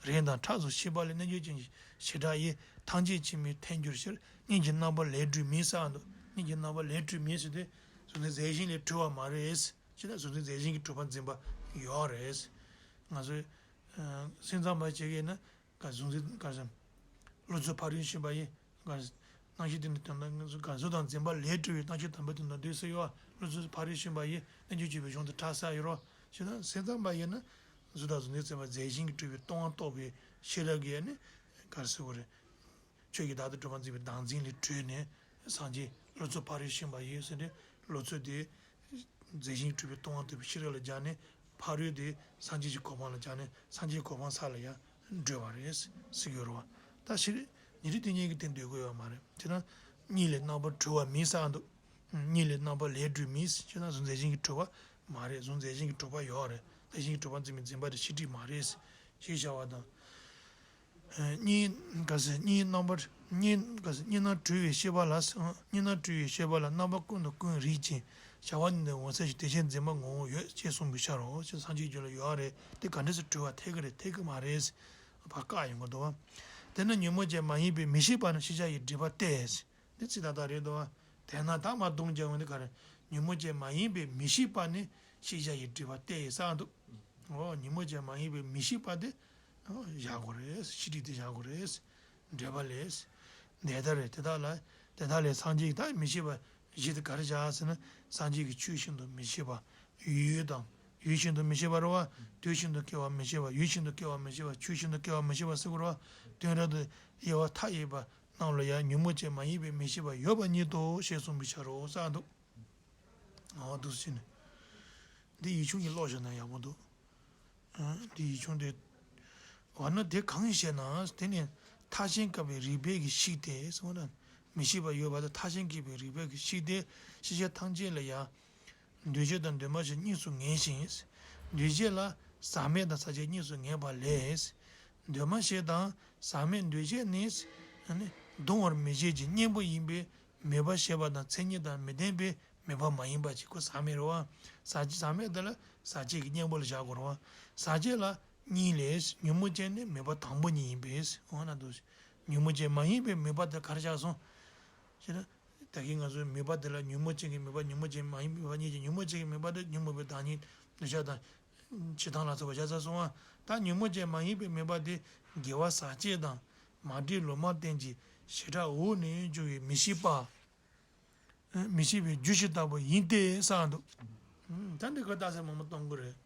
རེག་དང་ཁྲག་སོགས་ཤེས་པ་ལས་རྣལ་འབྱོར་ཅན་གྱི་བྱེ་བྲག་ཡིན། ཐམས་ཅད་ཕྱི་མའི་ཐལ་འགྱུར་ཕྱིར། གཉིས་ཀྱི་རྣམ་པ་ལས་གྲོལ་མིན་བསགས་འདུག་གཉིས་ཀྱི་རྣམ་པ་ལས་གྲོལ་མིན་ཟེར་ཏེ། གཟུང་འཛིན་རྫས་གཞན་ལས་གྲོལ་བ་མ་རེད། བྱས་ན་གཟུང་འཛིན་རྫས་གཞན་གྱིས་གྲུབ་པར་འཛིན་པ་ཡོད་རེད། ང་ཚོས། ཨ། སེམས་ཙམ་པ་ཅིག་གིས་ནི། ག་གཟུང་འཛིན་ག་ཟེར། བློ་ཚོད་ཕ་རོལ་ཕྱིན་པ་ཡིན། ག་རྣམ་ཤེས་དེ་ནི་དོན་དམ་གཟུ་ག་གཟུ་དང་འཛིན་པ་ལས་གྲོལ་བའི་རྣམ་ཤེས་དམ་པ་དེ་དང་འདོད་སྲེད་ཡོད་བ། བློ་ཚོད་ཕ་རོལ་ཕྱིན་པ་ཡིན། རྣལ་འབྱོར་གྱུར་པའི་གཞུང་དུ་གྲགས་ས་ཡོད་རོ། ཞེ་ན་སེམས་ཙམ་པ་ཡིན་ན། གཟུགས་དང་གཟུགས་འཛིན་ཚད་པ་རྫས་གཞན་གྱིས་གྲུབ་པའི་སྟོང་པ་རྟོགས་པའི་ཤེས་རབ་ཀྱིས་ནི། ག་རེ་ཟེར་དགོས་རེད། ཆོས་ཀྱི་བདག་ཏུ་གྲུབ་པར་འཛིན་པའི་བདག་འཛིན་ལས་གྲོལ་ནས་སངས་རྒྱས་བློ་ཚོད་ཕ་རོལ་ཕྱིན་པ་ཡིན་ཟེར་ཏེ། བློ་ཚོད་དེ་རྫས་གཞན་གྲུབ་པའི་སྟོང་པ་རྟོགས་པའི་ཤེས་རབ་ལ་སྦྱར་ནས། ཕ་རོལ་དེ་སངས་རྒྱས་ཀྱི་གོ་འཕང་ལ་སྦྱར་ནས་སངས་རྒྱས་གོ་འཕང་ས་ལ་ཡང་གྲོལ་བ་རེད་ཟེར་གྱི་ཡོད་རེད་བ། ད་ཕྱིར་ཉན་ཐོས་དེ་གཉིས་ཀྱི་སྟེང་འདོད་དགོས་ཡོད་མ་རེད། དེ་ན་གཉིས་ལས་རྣམ་པར་གྲོལ་བ་མིན་བསགས་འདུག་གཉིས་ལས་རྣམ་པ་ལས་གྲོལ་མིན་ཟེར་ན་གཟུང་རྫས་གཞན་གྱིས་གྲུབ་པ་མ་རེད། གཟུང་རྫས་གཞན་གྱིས་གྲུབ་པ་ཡོད་རེད། རྫས་གཞན་གྱིས་གྲུབ་པར་འཛིན་པའི་འཛིན་པ་དེ་ཤེས་སྒྲིབ་མ་རེད་ཞེས་བྱ་བ་དང་། གཉིས་ག་ཟེར་གཉིས་རྣམ་པར་གཉིས་ག་ཟེར་གཉིས་སྣང་གྲོལ་བའི་ཤེས་པ་ལ། གཉིས་སྣང་གྲོལ་བའི་ཤེས་པ་ལ་རྣམ་པ་ཀུན་ཏུ་ཀུན་རིག་ཅིང་བྱ་བ་ནི་འོད་གསལ་ཞིང་དེ་ཕྱིར་འཛིན་པ་ངོ་བོ་ཡོད་ཅེས་གསུངས་པའི་ཕྱིར་རོ། ཅེས་སངས་རྒྱས་རྒྱུད་ལ་ཡོད་རེད། དེ་ག་འདྲ་སེ་གྲོལ་བ་འཐད་ཀྱི་རེད་འཐད་ཀྱི་མ་རེད། ཕར་བཀག་ཡོང་གི་འདུག་བ། དེ་ནི་ཉོན་མོངས་ཅན་མ་ཡིན་པའི་མི་ཤེས་པ་ནི་ཤེས་བྱ་ཡི་སྒྲིབ་པ་སྟེ། འདི་ཚིག་ཏག་ཏག་རེད་འདུག་བ། དེས་ན་ད་མར་ལྡོང་རྒྱག་འོང་དུས་ག་རེ། ཉོན་མོངས་ཅན་མ་ཡིན་པའི་མི་ཤེས་པ་ནི་ཤེས་བྱ་ཡི་སྒྲིབ་པ་སྟེ་བསགས་འདུག་འོ་ཉོན་མོངས་ཅན་མ་ཡིན་པའི་མི་ཤེས་པ་དེ། འོ་བཞག་དགོས་རེད། ཤེས་སྒྲིབ་དེ་བཞག་དགོས་རེད། འགྲེལ་པ་ལས། དེ་ལྟར་རེད་དེ་དག་ལ། དེ་དག་ལས་སངས་རྒྱས་ཀྱིས་ད་མི་ཤེས་པ་བཞི་དེ་ག་རེ་བཞག་ཟེར་ན། སངས་རྒྱས་ཀྱིས་ཆོས་བཞིན་དུ་མི་ཤེས་པ། ཡུལ་དང་། ཡུལ་བཞིན་དུ་མི་ཤེས་པ་རེད་བ། དུས་བཞིན་དུ་སྐྱེ་བ་མི་ཤེས་པ། ཡུལ་བཞིན་དུ་སྐྱེ་བ་མི་ཤེས་པ། ཆོས་བཞིན་དུ་སྐྱེ་བ་མི་ཤེས་པ་ཟེར་དགོས་རེད་བ། དོན་རབ་ཏུ་དབྱེ་བ་མཐའ་ཡས་པ་རྣམས་ལ་ཡང་ཉོན་མོངས་ཅན་མ་ཡིན་པའི་མི་ཤེས་པ་ཡོད་པ་ཉིད་དོ་ཞེས་གསུངས་པའི་ཕྱིར་རོ་བསགས་འདུག་འོ་འདུག་སེ་བྱས་ནས། འདི་ཡིག་ཆུང་གི་ཀློག་བཞག་ན་ཡག་པོ་འདུག་འདི་ཡིག་ཆུང་དེ། འོ་ན་དེ་གང་ཞེ་ན། དེ་ནི་མཐའ་ཞེན་བཀག་པའི་རིགས་པས་ཀྱིས་ཞིག་སྟེ་ཟེར་བ་ན། མི་ཤེས་པ་ཡོད་པ་དང་མཐའ་ཞེན་བཀག་པའི་རིགས་པས་ཀྱིས་ཞིག་སྟེ། ཤེས་བྱ་ཐམས་ཅད་ལ་ཡང་། འདུས་བྱས་དང་འདུས་མ་བྱས་གཉིས་སུ་ངེས་ཤིང་། འདུས་བྱས་ལ་ཟག་མེད་དང་ཟག་བཅས་གཉིས་སུ་ངེས་པ་ལས། འདུས་མ་བྱས་དང་ཟག་མེད་འདུས་བྱས་ནི། གདུང་བར་མི་བྱེད་ཀྱི་གཉེན་པོ་ཡིན་པས་མོས་པ་བྱས་པ་དང་མཚན་ཉིད་དང་མི་ལྡན་པས་མོས་པ་མ་ཡིན་པ་ཅིག་ཁོ་ཟག་མེད་རེད་བ། ཟག་ཟག་མེད་དེ་ལ་ཟག་བཅས་ཀྱི་གཉེན་པོ་ལ་བཞག་དགོས་རེད་བ། ཟག་བཅས་ལ་གཉིས་ལས་ཉོན་མོངས་ཅན་ནི་མོས་པ་དང་པོ་ཉིད་ཡིན་པས་འོ་ན་འདུག་ཉོན་མོངས་ཅན་མ་ཡིན་པའི་མོས་པ་དེ་ག་རེ་བཞག་སོང་། ཞེ་ན། ད་གིན་ང་ཚོའི་མོས་པ་དེ་ལ་ཉོན་མོངས་ཅན་གྱི་མོས་པ་ཉོན་མོངས་ཅན་མ་ཡིན་པའི་མོས་པ་གཉིས་ཀྱི་ཉོན་མོངས་ཅན་གྱི་མོས་པ་དེ་ཉོན་མོངས་པའི་བདག་ཉིད་འདུས་བྱས་དང་། བྱེད་སྟངས་ལ་སོགས་པ་བཞག་ཚར་སོང་ང་། ད་ཉོན་མོངས་ཅན་མ་ཡིན་པའི་མོས་པ་དེ་དགེ་བ་ཟག་བཅས་དང་མ་འདྲེས་ལོག་པར་ལྡན་གྱི་བྱེ་བྲག་འོག་ནས་འབྱུང་བའི་མི་ཤེས་པ། མི་ཤེས་པའི་རྒྱུ་ཞིག་ལྟ་བུ་ཡིན་ཏེ་བསགས་འདུག་ད་འདི་ཁོ་རྟགས་གསལ་མང་པོ་གཏོང་གི་རེད།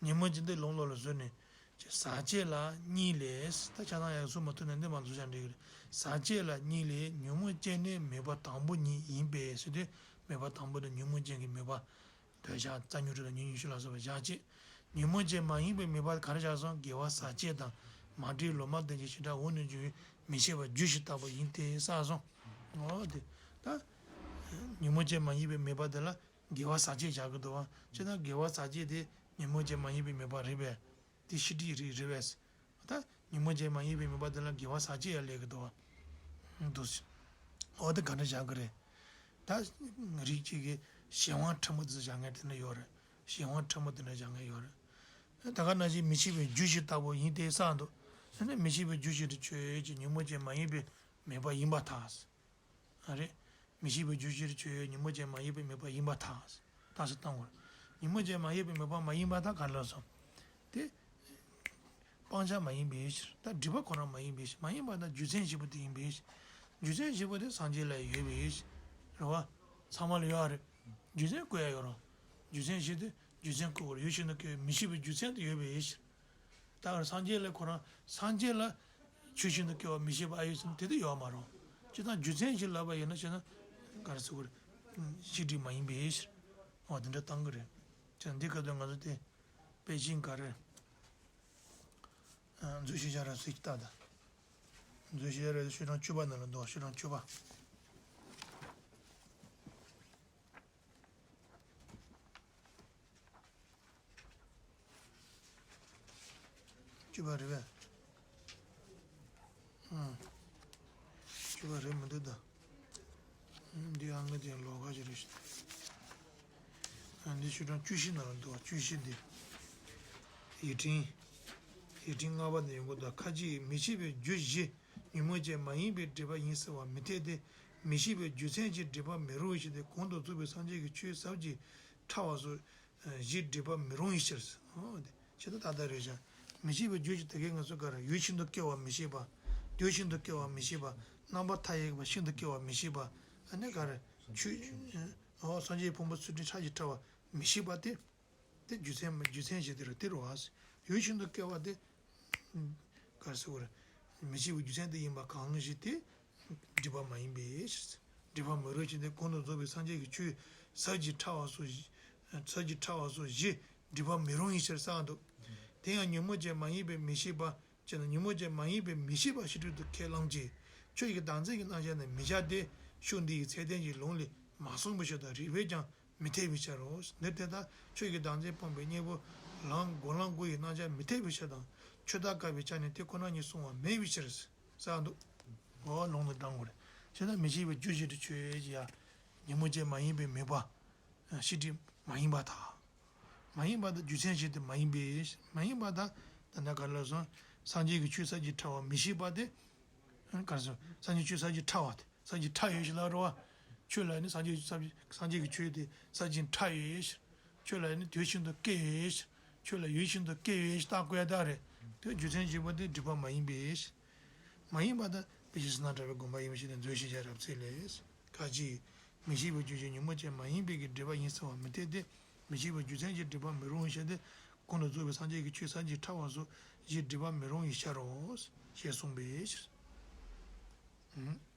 ཉོན་མོངས་ཅན་དེ་ལོང་ལོག་ལ་བཟོས་ནས། ཟག་བཅས་ལ་གཉིས་ལས། ད་ཆ་ཚང་ཡག་གསུང་མ་ཐུབ་ན་འདི་མ་བཟོ་བྱ་འགྲིག་གི་རེད། ཟག་བཅས་ལ་གཉིས་ལས་ཉོན་མོངས་ཅན་ནི་མོས་པ་དང་པོ་ཉིད་ཡིན་པས་ཟེར་དུས་མོས་པ་དང་པོ་དེ་ཉོན་མོངས་ཅན་གྱི་མོས་པ། འདོད་ཆགས་རྩ་ཉོན་དྲི་ལ་ཉོན་མོངས་ཤིང་ལ་སོགས་པ་བཞག་ཅིང་། ཉོན་མོངས་ཅན་མ་ཡིན་པའི་མོས་པ་ག་རེ་བཞག་སོང་། དགེ་བ་ཟག་བཅས་དང་མ་འདྲེས་ལོག་པར་ལྡན་གྱི་བྱེ་བྲག་འོག་ནས་འབྱུང་བའི་མི་ཤེས་པ་རྒྱུ་ཞིག་ལྟ་བུ་ཡིན་ཏེ་བསགས་སོང་། འོ་དེ། ད། ཉོན་མོངས་ཅན་མ་ཡིན་པའི་མོས་པ་དེ་ལ་དགེ་བ་ཟག་བཅས་བཞག་གི་འདུག་བ། བྱས་ན་དགེ་བ་ཟག་བཅས་དེ་ཉོན་མོངས་ཅན་མ་ཡིན་པའི་མོས་པ་རེད་པས། དེ་ཤེས་སྒྲིབ་རེད་རེད་པས། ད་ཉོན་མོངས་ཅན་མ་ཡིན་པའི་མོས་པ་དེ་ལ་དགེ་བ་ཟག་བཅས་ཡང་སླེབས་ཀྱི་འདུག་བ། འདུག་སེ། འོ་དེ་ག་འདྲ་བཞག་གི་རེད། ད་རིགས་གཅིག་གིས་གཞན་དབང་ཕྲ་མོ་ཙམ་བཞག་མཁན་དེ་འདྲ་ཡོད་རེད། གཞན་དབང་ཕྲ་མོ་དེ་འདྲ་བཞག་མཁན་ཡོད་རེད། ད་ག་ནང་བཞིན་མི་ཤེས་པའི་རྒྱུ་ཞིག་ལྟ་བུ་ཡིན་ཏེ་བསགས་འདུག་ཨ་ནི་མི་ཤེས་པའི་རྒྱུ་ཞིག་ཏུ་ཆོས་ཅན་ཉོན་མོངས་ཅན་མ་ཡིན་པའི་མོས་པ་ཡིན་པར་ཐལ། ཨ་རེད། མི་ཤེས་པའི་རྒྱུ་ཞིག་ཏུ་ཆོས་ཉོན་མོངས་ཅན་མ་ཡིན་པའི་མོས་པ་ཡིན་པར་ཐལ། རྟགས་སུ་བཏང་བར། ཉོན་མོངས་ཅན་མ་ཡིན་པའི་མོས་པ་མ་ཡིན་པར་ཐལ་ག་ལ་སོང་། དེ། སྤང་བྱ་མ་ཡིན་པའི་ཕྱིར། ད་སྒྲིབ་པ་ཁོ་རང་མ་ཡིན་པའི་ཕྱིར། མ་ཡིན་པ་ད་རྒྱུ་མཚན་བཞི་པོ་དེ་ཡིན་པའི་ཕྱིར། རྒྱུ་མཚན་བཞི་པོ་དེ་སངས་རྒྱས་ལ་ཡོད་པའི་ཕྱིར། རེད་བ། ཚང་མ་ལ་ཡོད་རེད། རྒྱུ་མཚན་བཀོད་ཡ་ཡོད་རེད། རྒྱུ་མཚན་བཞི་དེ་རྒྱུ་མཚན་བཀོད་དགོས་རེད། ཡུལ་ཤིན་ཏུ་སྐྱེ་བའི་མི་ཤེས་པའི་རྒྱུ་མཚན་དེ་ཡོད་པའི་ཕྱིར། ད་ག་རེ་སངས་རྒྱས་ལ་ཁོ་རང་སངས་རྒྱས་ལ་ཆོས་ཤིན་ཏུ་སྐྱེ་བ་མི་ཤེས་པ་ཨ་ཡོད་ཟེར་ན་དེ་དུ་ཡོད་མ་རེད། སྤྱིར་བཏང་རྒྱུ་མཚན་ཞིག་ལབ་པ་ཡིན་ན་བྱས་ན་ག་རེ་ཟེར་དགོས་རེད། ཤེས་སྒྲིབ་མ་ཡིན་པའི་ཕྱིར། འོ་དེ་འདྲ་བཏང་གི་རེད། བྱས་ན་འདི་སྐབས་དུ་ང་ཚོ་དེ་དཔེ་ཅན་ག་རེ། མཛོད་ཤེས་བྱ་རབ་གསལ་གྱི་རྟགས་དང་། མཛོད་ཤེས་བྱ་རབ་ཤོག་གྲངས་བཅུ་པ་ནང་ལ་འདུག་ཤོག་གྲངས་བཅུ་པ། བཅུ་པ་རེད་པས། ཨང་། བཅུ་པ་རེད་མི་འདུག་ད། ཨང་། འདི་ཨང་ཀི་དེ་ལོགས་ཀ་ཅིག་རེད་ཤག་ཨང་། འདི་ཤོག་གྲངས་བཅུ་བཞི་ནང་ལ་འདུག་བཅུ་བཞི་འདི། ཡིག་ཕྲེང་། ཡིག་ཕྲེང་ལྔ་པ་ནས་ཡོང་གི་འདུག་ཁ་ཅིག་མི་ཤེས་པའི་རྒྱུ་བཞི་ཉོན་མོངས་ཅན་མ་ཡིན་པའི་སྒྲིབ་པ་ཡིན་ཟེར་བ་མི་འཐད་དེ། མི་ཤེས་པའི་རྒྱུ་མཚན་གྱིས་སྒྲིབ་པ་མི་རུང་བའི་ཕྱིར་ཏེ། གོང་དུ་རྫོགས་པའི་སངས་རྒྱས་ཀྱི་ཆོས་ཟབ་ཅིང་ཕྲ་བ་སོགས་བཞིས་སྒྲིབ་པ་མི་རུང་བའི་ཕྱིར། འོ་དེ་ཕྱི་དོན་ད་ལྟ་རེད་བཞག་མི་ཤེས་པའི་རྒྱུ་ཞིག་དེ་གའི་ང་ཚོ་ག་རེ་ཡུལ་ཤིན་ཏུ་སྐྱེ་བ་མི་ཤེས་པ། དུས་ཤིན་ཏུ་སྐྱེ་བ་མི་ཤེས་པ། རྣམ་པ་མཐའ་ཡས་པ་ཤིན་ཏུ་སྐྱེ་བ་མི་ཤེས་པ། ཨ་ནི་ག་རེ་ཆོས། འོ་སངས་རྒྱས་ཕུང་པོ་ཚུལ་ཁྲིམས་ཕྲ་ཞིང་ཕྲ་བ་མི་ཤེས་པ་དེ། དེ་རྒྱུ་མཚན་རྒྱུ་མཚན་ཞིག་དེ་རེད་དེ་རེད་བ། ཡུལ་ཤིན་ཏུ་སྐྱེ་བ་དེ། ག་རེ་ཟེར་དགོས་རེད། མི་ཤེས་པའི་རྒྱུ་མཚན་དེ་ཡིན་པ་གང་ཞིག་དེ། སྒྲིབ་པ་མ་ཡིན་པའི་ཕྱིར། སྒྲིབ་པ་མི་རུང་ཞིང་དེ་གོང་དུ་རྫོགས་པའི་སངས་རྒྱས་ཀྱི་ཆོས་ཟབ་ཅིང་ཕྲ་བ་སོགས། ཟབ་ཅིང་ཕྲ་བ་སོགས་བཞི་སྒྲིབ་པ་མི་རུང་བའི་ཕྱིར་གསུངས་འདུག་དེ་ཡང་ཉོན་མོངས་ཅན་མ་ཡིན་པའི་མི་ཤེས་པ། ཅེ་ན་ཉོན་མོངས་ཅན་མ་ཡིན་པའི་མི་ཤེས་པ་ཤེས་སྒྲིབ་ཏུ་ཁས་བླངས་ཀྱི། ཆོས་ཀྱི་བདག་འཛིན་གྱི་རྣམ་གཞག་ནི་མི་བྱ་སྟེ། ཤོག་འདི་ཡི་ཚད་ལྡན་གྱི་ལུང་ལས་མ་གསུངས་པའི་ཕྱིར་དང་རིགས་པས་ཀྱང་མི་འཐད་པའི་ཕྱིར་རོ། འདིར་དེ་ལྟར་ཆོས་ཀྱི་བདག་འཛིན་སྤངས་པའི་གཉེན་པོ་ལམ་སྒོམ་ལམ་དགུ་ཡི་རྣམ་གཞག་མི་འཐད་པའི་ཕྱིར་དང་ཆོས་བདག་དགག་པའི་ཆ་ནས་དེ་ཁོ་ན་ཉིད་གསུང་བ་མེད་པའི་ཕྱིར། གསུངས་འདུག་འོ་ལུང་དུ་དྲངས་དགོས་རེད། བྱས་ན་མི་ཤེས་པའི་རྒྱུ་ཞིག་ཏུ་ཆོས་ཀྱི་ཡ། ཉོན་མོངས་ཅན་མ་ཡིན་པའི་མོས་པ། ཤེས་སྒྲིབ་མ་ཡིན་པ་དང་། མ་ཡིན་པ་དང་རྒྱུ་མཚན་བཞི་དེ་མ་ཡིན་པའི། མ་ཡིན་པ་དང་ད་ལྟ་ག་ལ་སོང་། སངས་རྒྱས་ཀྱི་ཆོས་ཟབ་ཅིང་ཕྲ་བ་མི་ཤེས་པ་དེ། ག་རེ་ཟེར། སངས་རྒྱས་ཆོས་ཟབ་ཅིང་ཕྲ་བ་དེ་ཟབ་ཅིང་ཕྲ་ཡོད་ཞེས་ལབ་རེད་བ། ཆོས་ལ་ནི་སངས་རྒྱས་ཟབ་སངས་རྒྱས་ཀྱི་ཆོས་དེ་ཟབ་ཅིང་ཕྲ་ཡོད་ཞེས། ཆོས་ལ་ནི་དུས་ཤིན་ཏུ་སྐྱེ་ཡོད་ཞེས། ཆོས་ལ་ཡུལ་ཤིན་ཏུ་སྐྱེ་ཡོད་ཞེས་རྟགས་བཀོད་ཡ་ད་རེད། དེ་རྒྱུ་མཚན་བཞི་པོ་དེ་སྒྲིབ་པ་མ་ཡིན་པའི། མ་ཡིན་པ་དང་དཔེ་ཆ་ཕྱི་ནང་བྲལ་བའི་དགོངས་པ་ཡིན་པ་ཞིག་ནས་མཛོད་ཤེས་བྱ་རབ་གསལ་ལས། ཁ་ཅིག་མི་ཤེས་པའི་རྒྱུ་ཞིག་ཉོན་མོངས་ཅན་མ་ཡིན་པའི་གི་སྒྲིབ་པ་ཡིན་ཟེར་བ་མི་འཐད་དེ། མི་ཤེས་པའི་རྒྱུ་མཚན་གྱིས་སྒྲིབ་པ་མི་རུང་བའི་ཕྱིར་ཏེ། གོང་དུ་རྫོགས་པའི་སངས་རྒྱས་ཀྱི་ཆོས་ཟབ་ཅིང་ཕྲ་བ་སོགས་བཞིས་སྒྲིབ་པ་མི་རུང་བའི་ཕྱིར་རོ། ཞེས་གསུངས་པའི་ཕྱིར།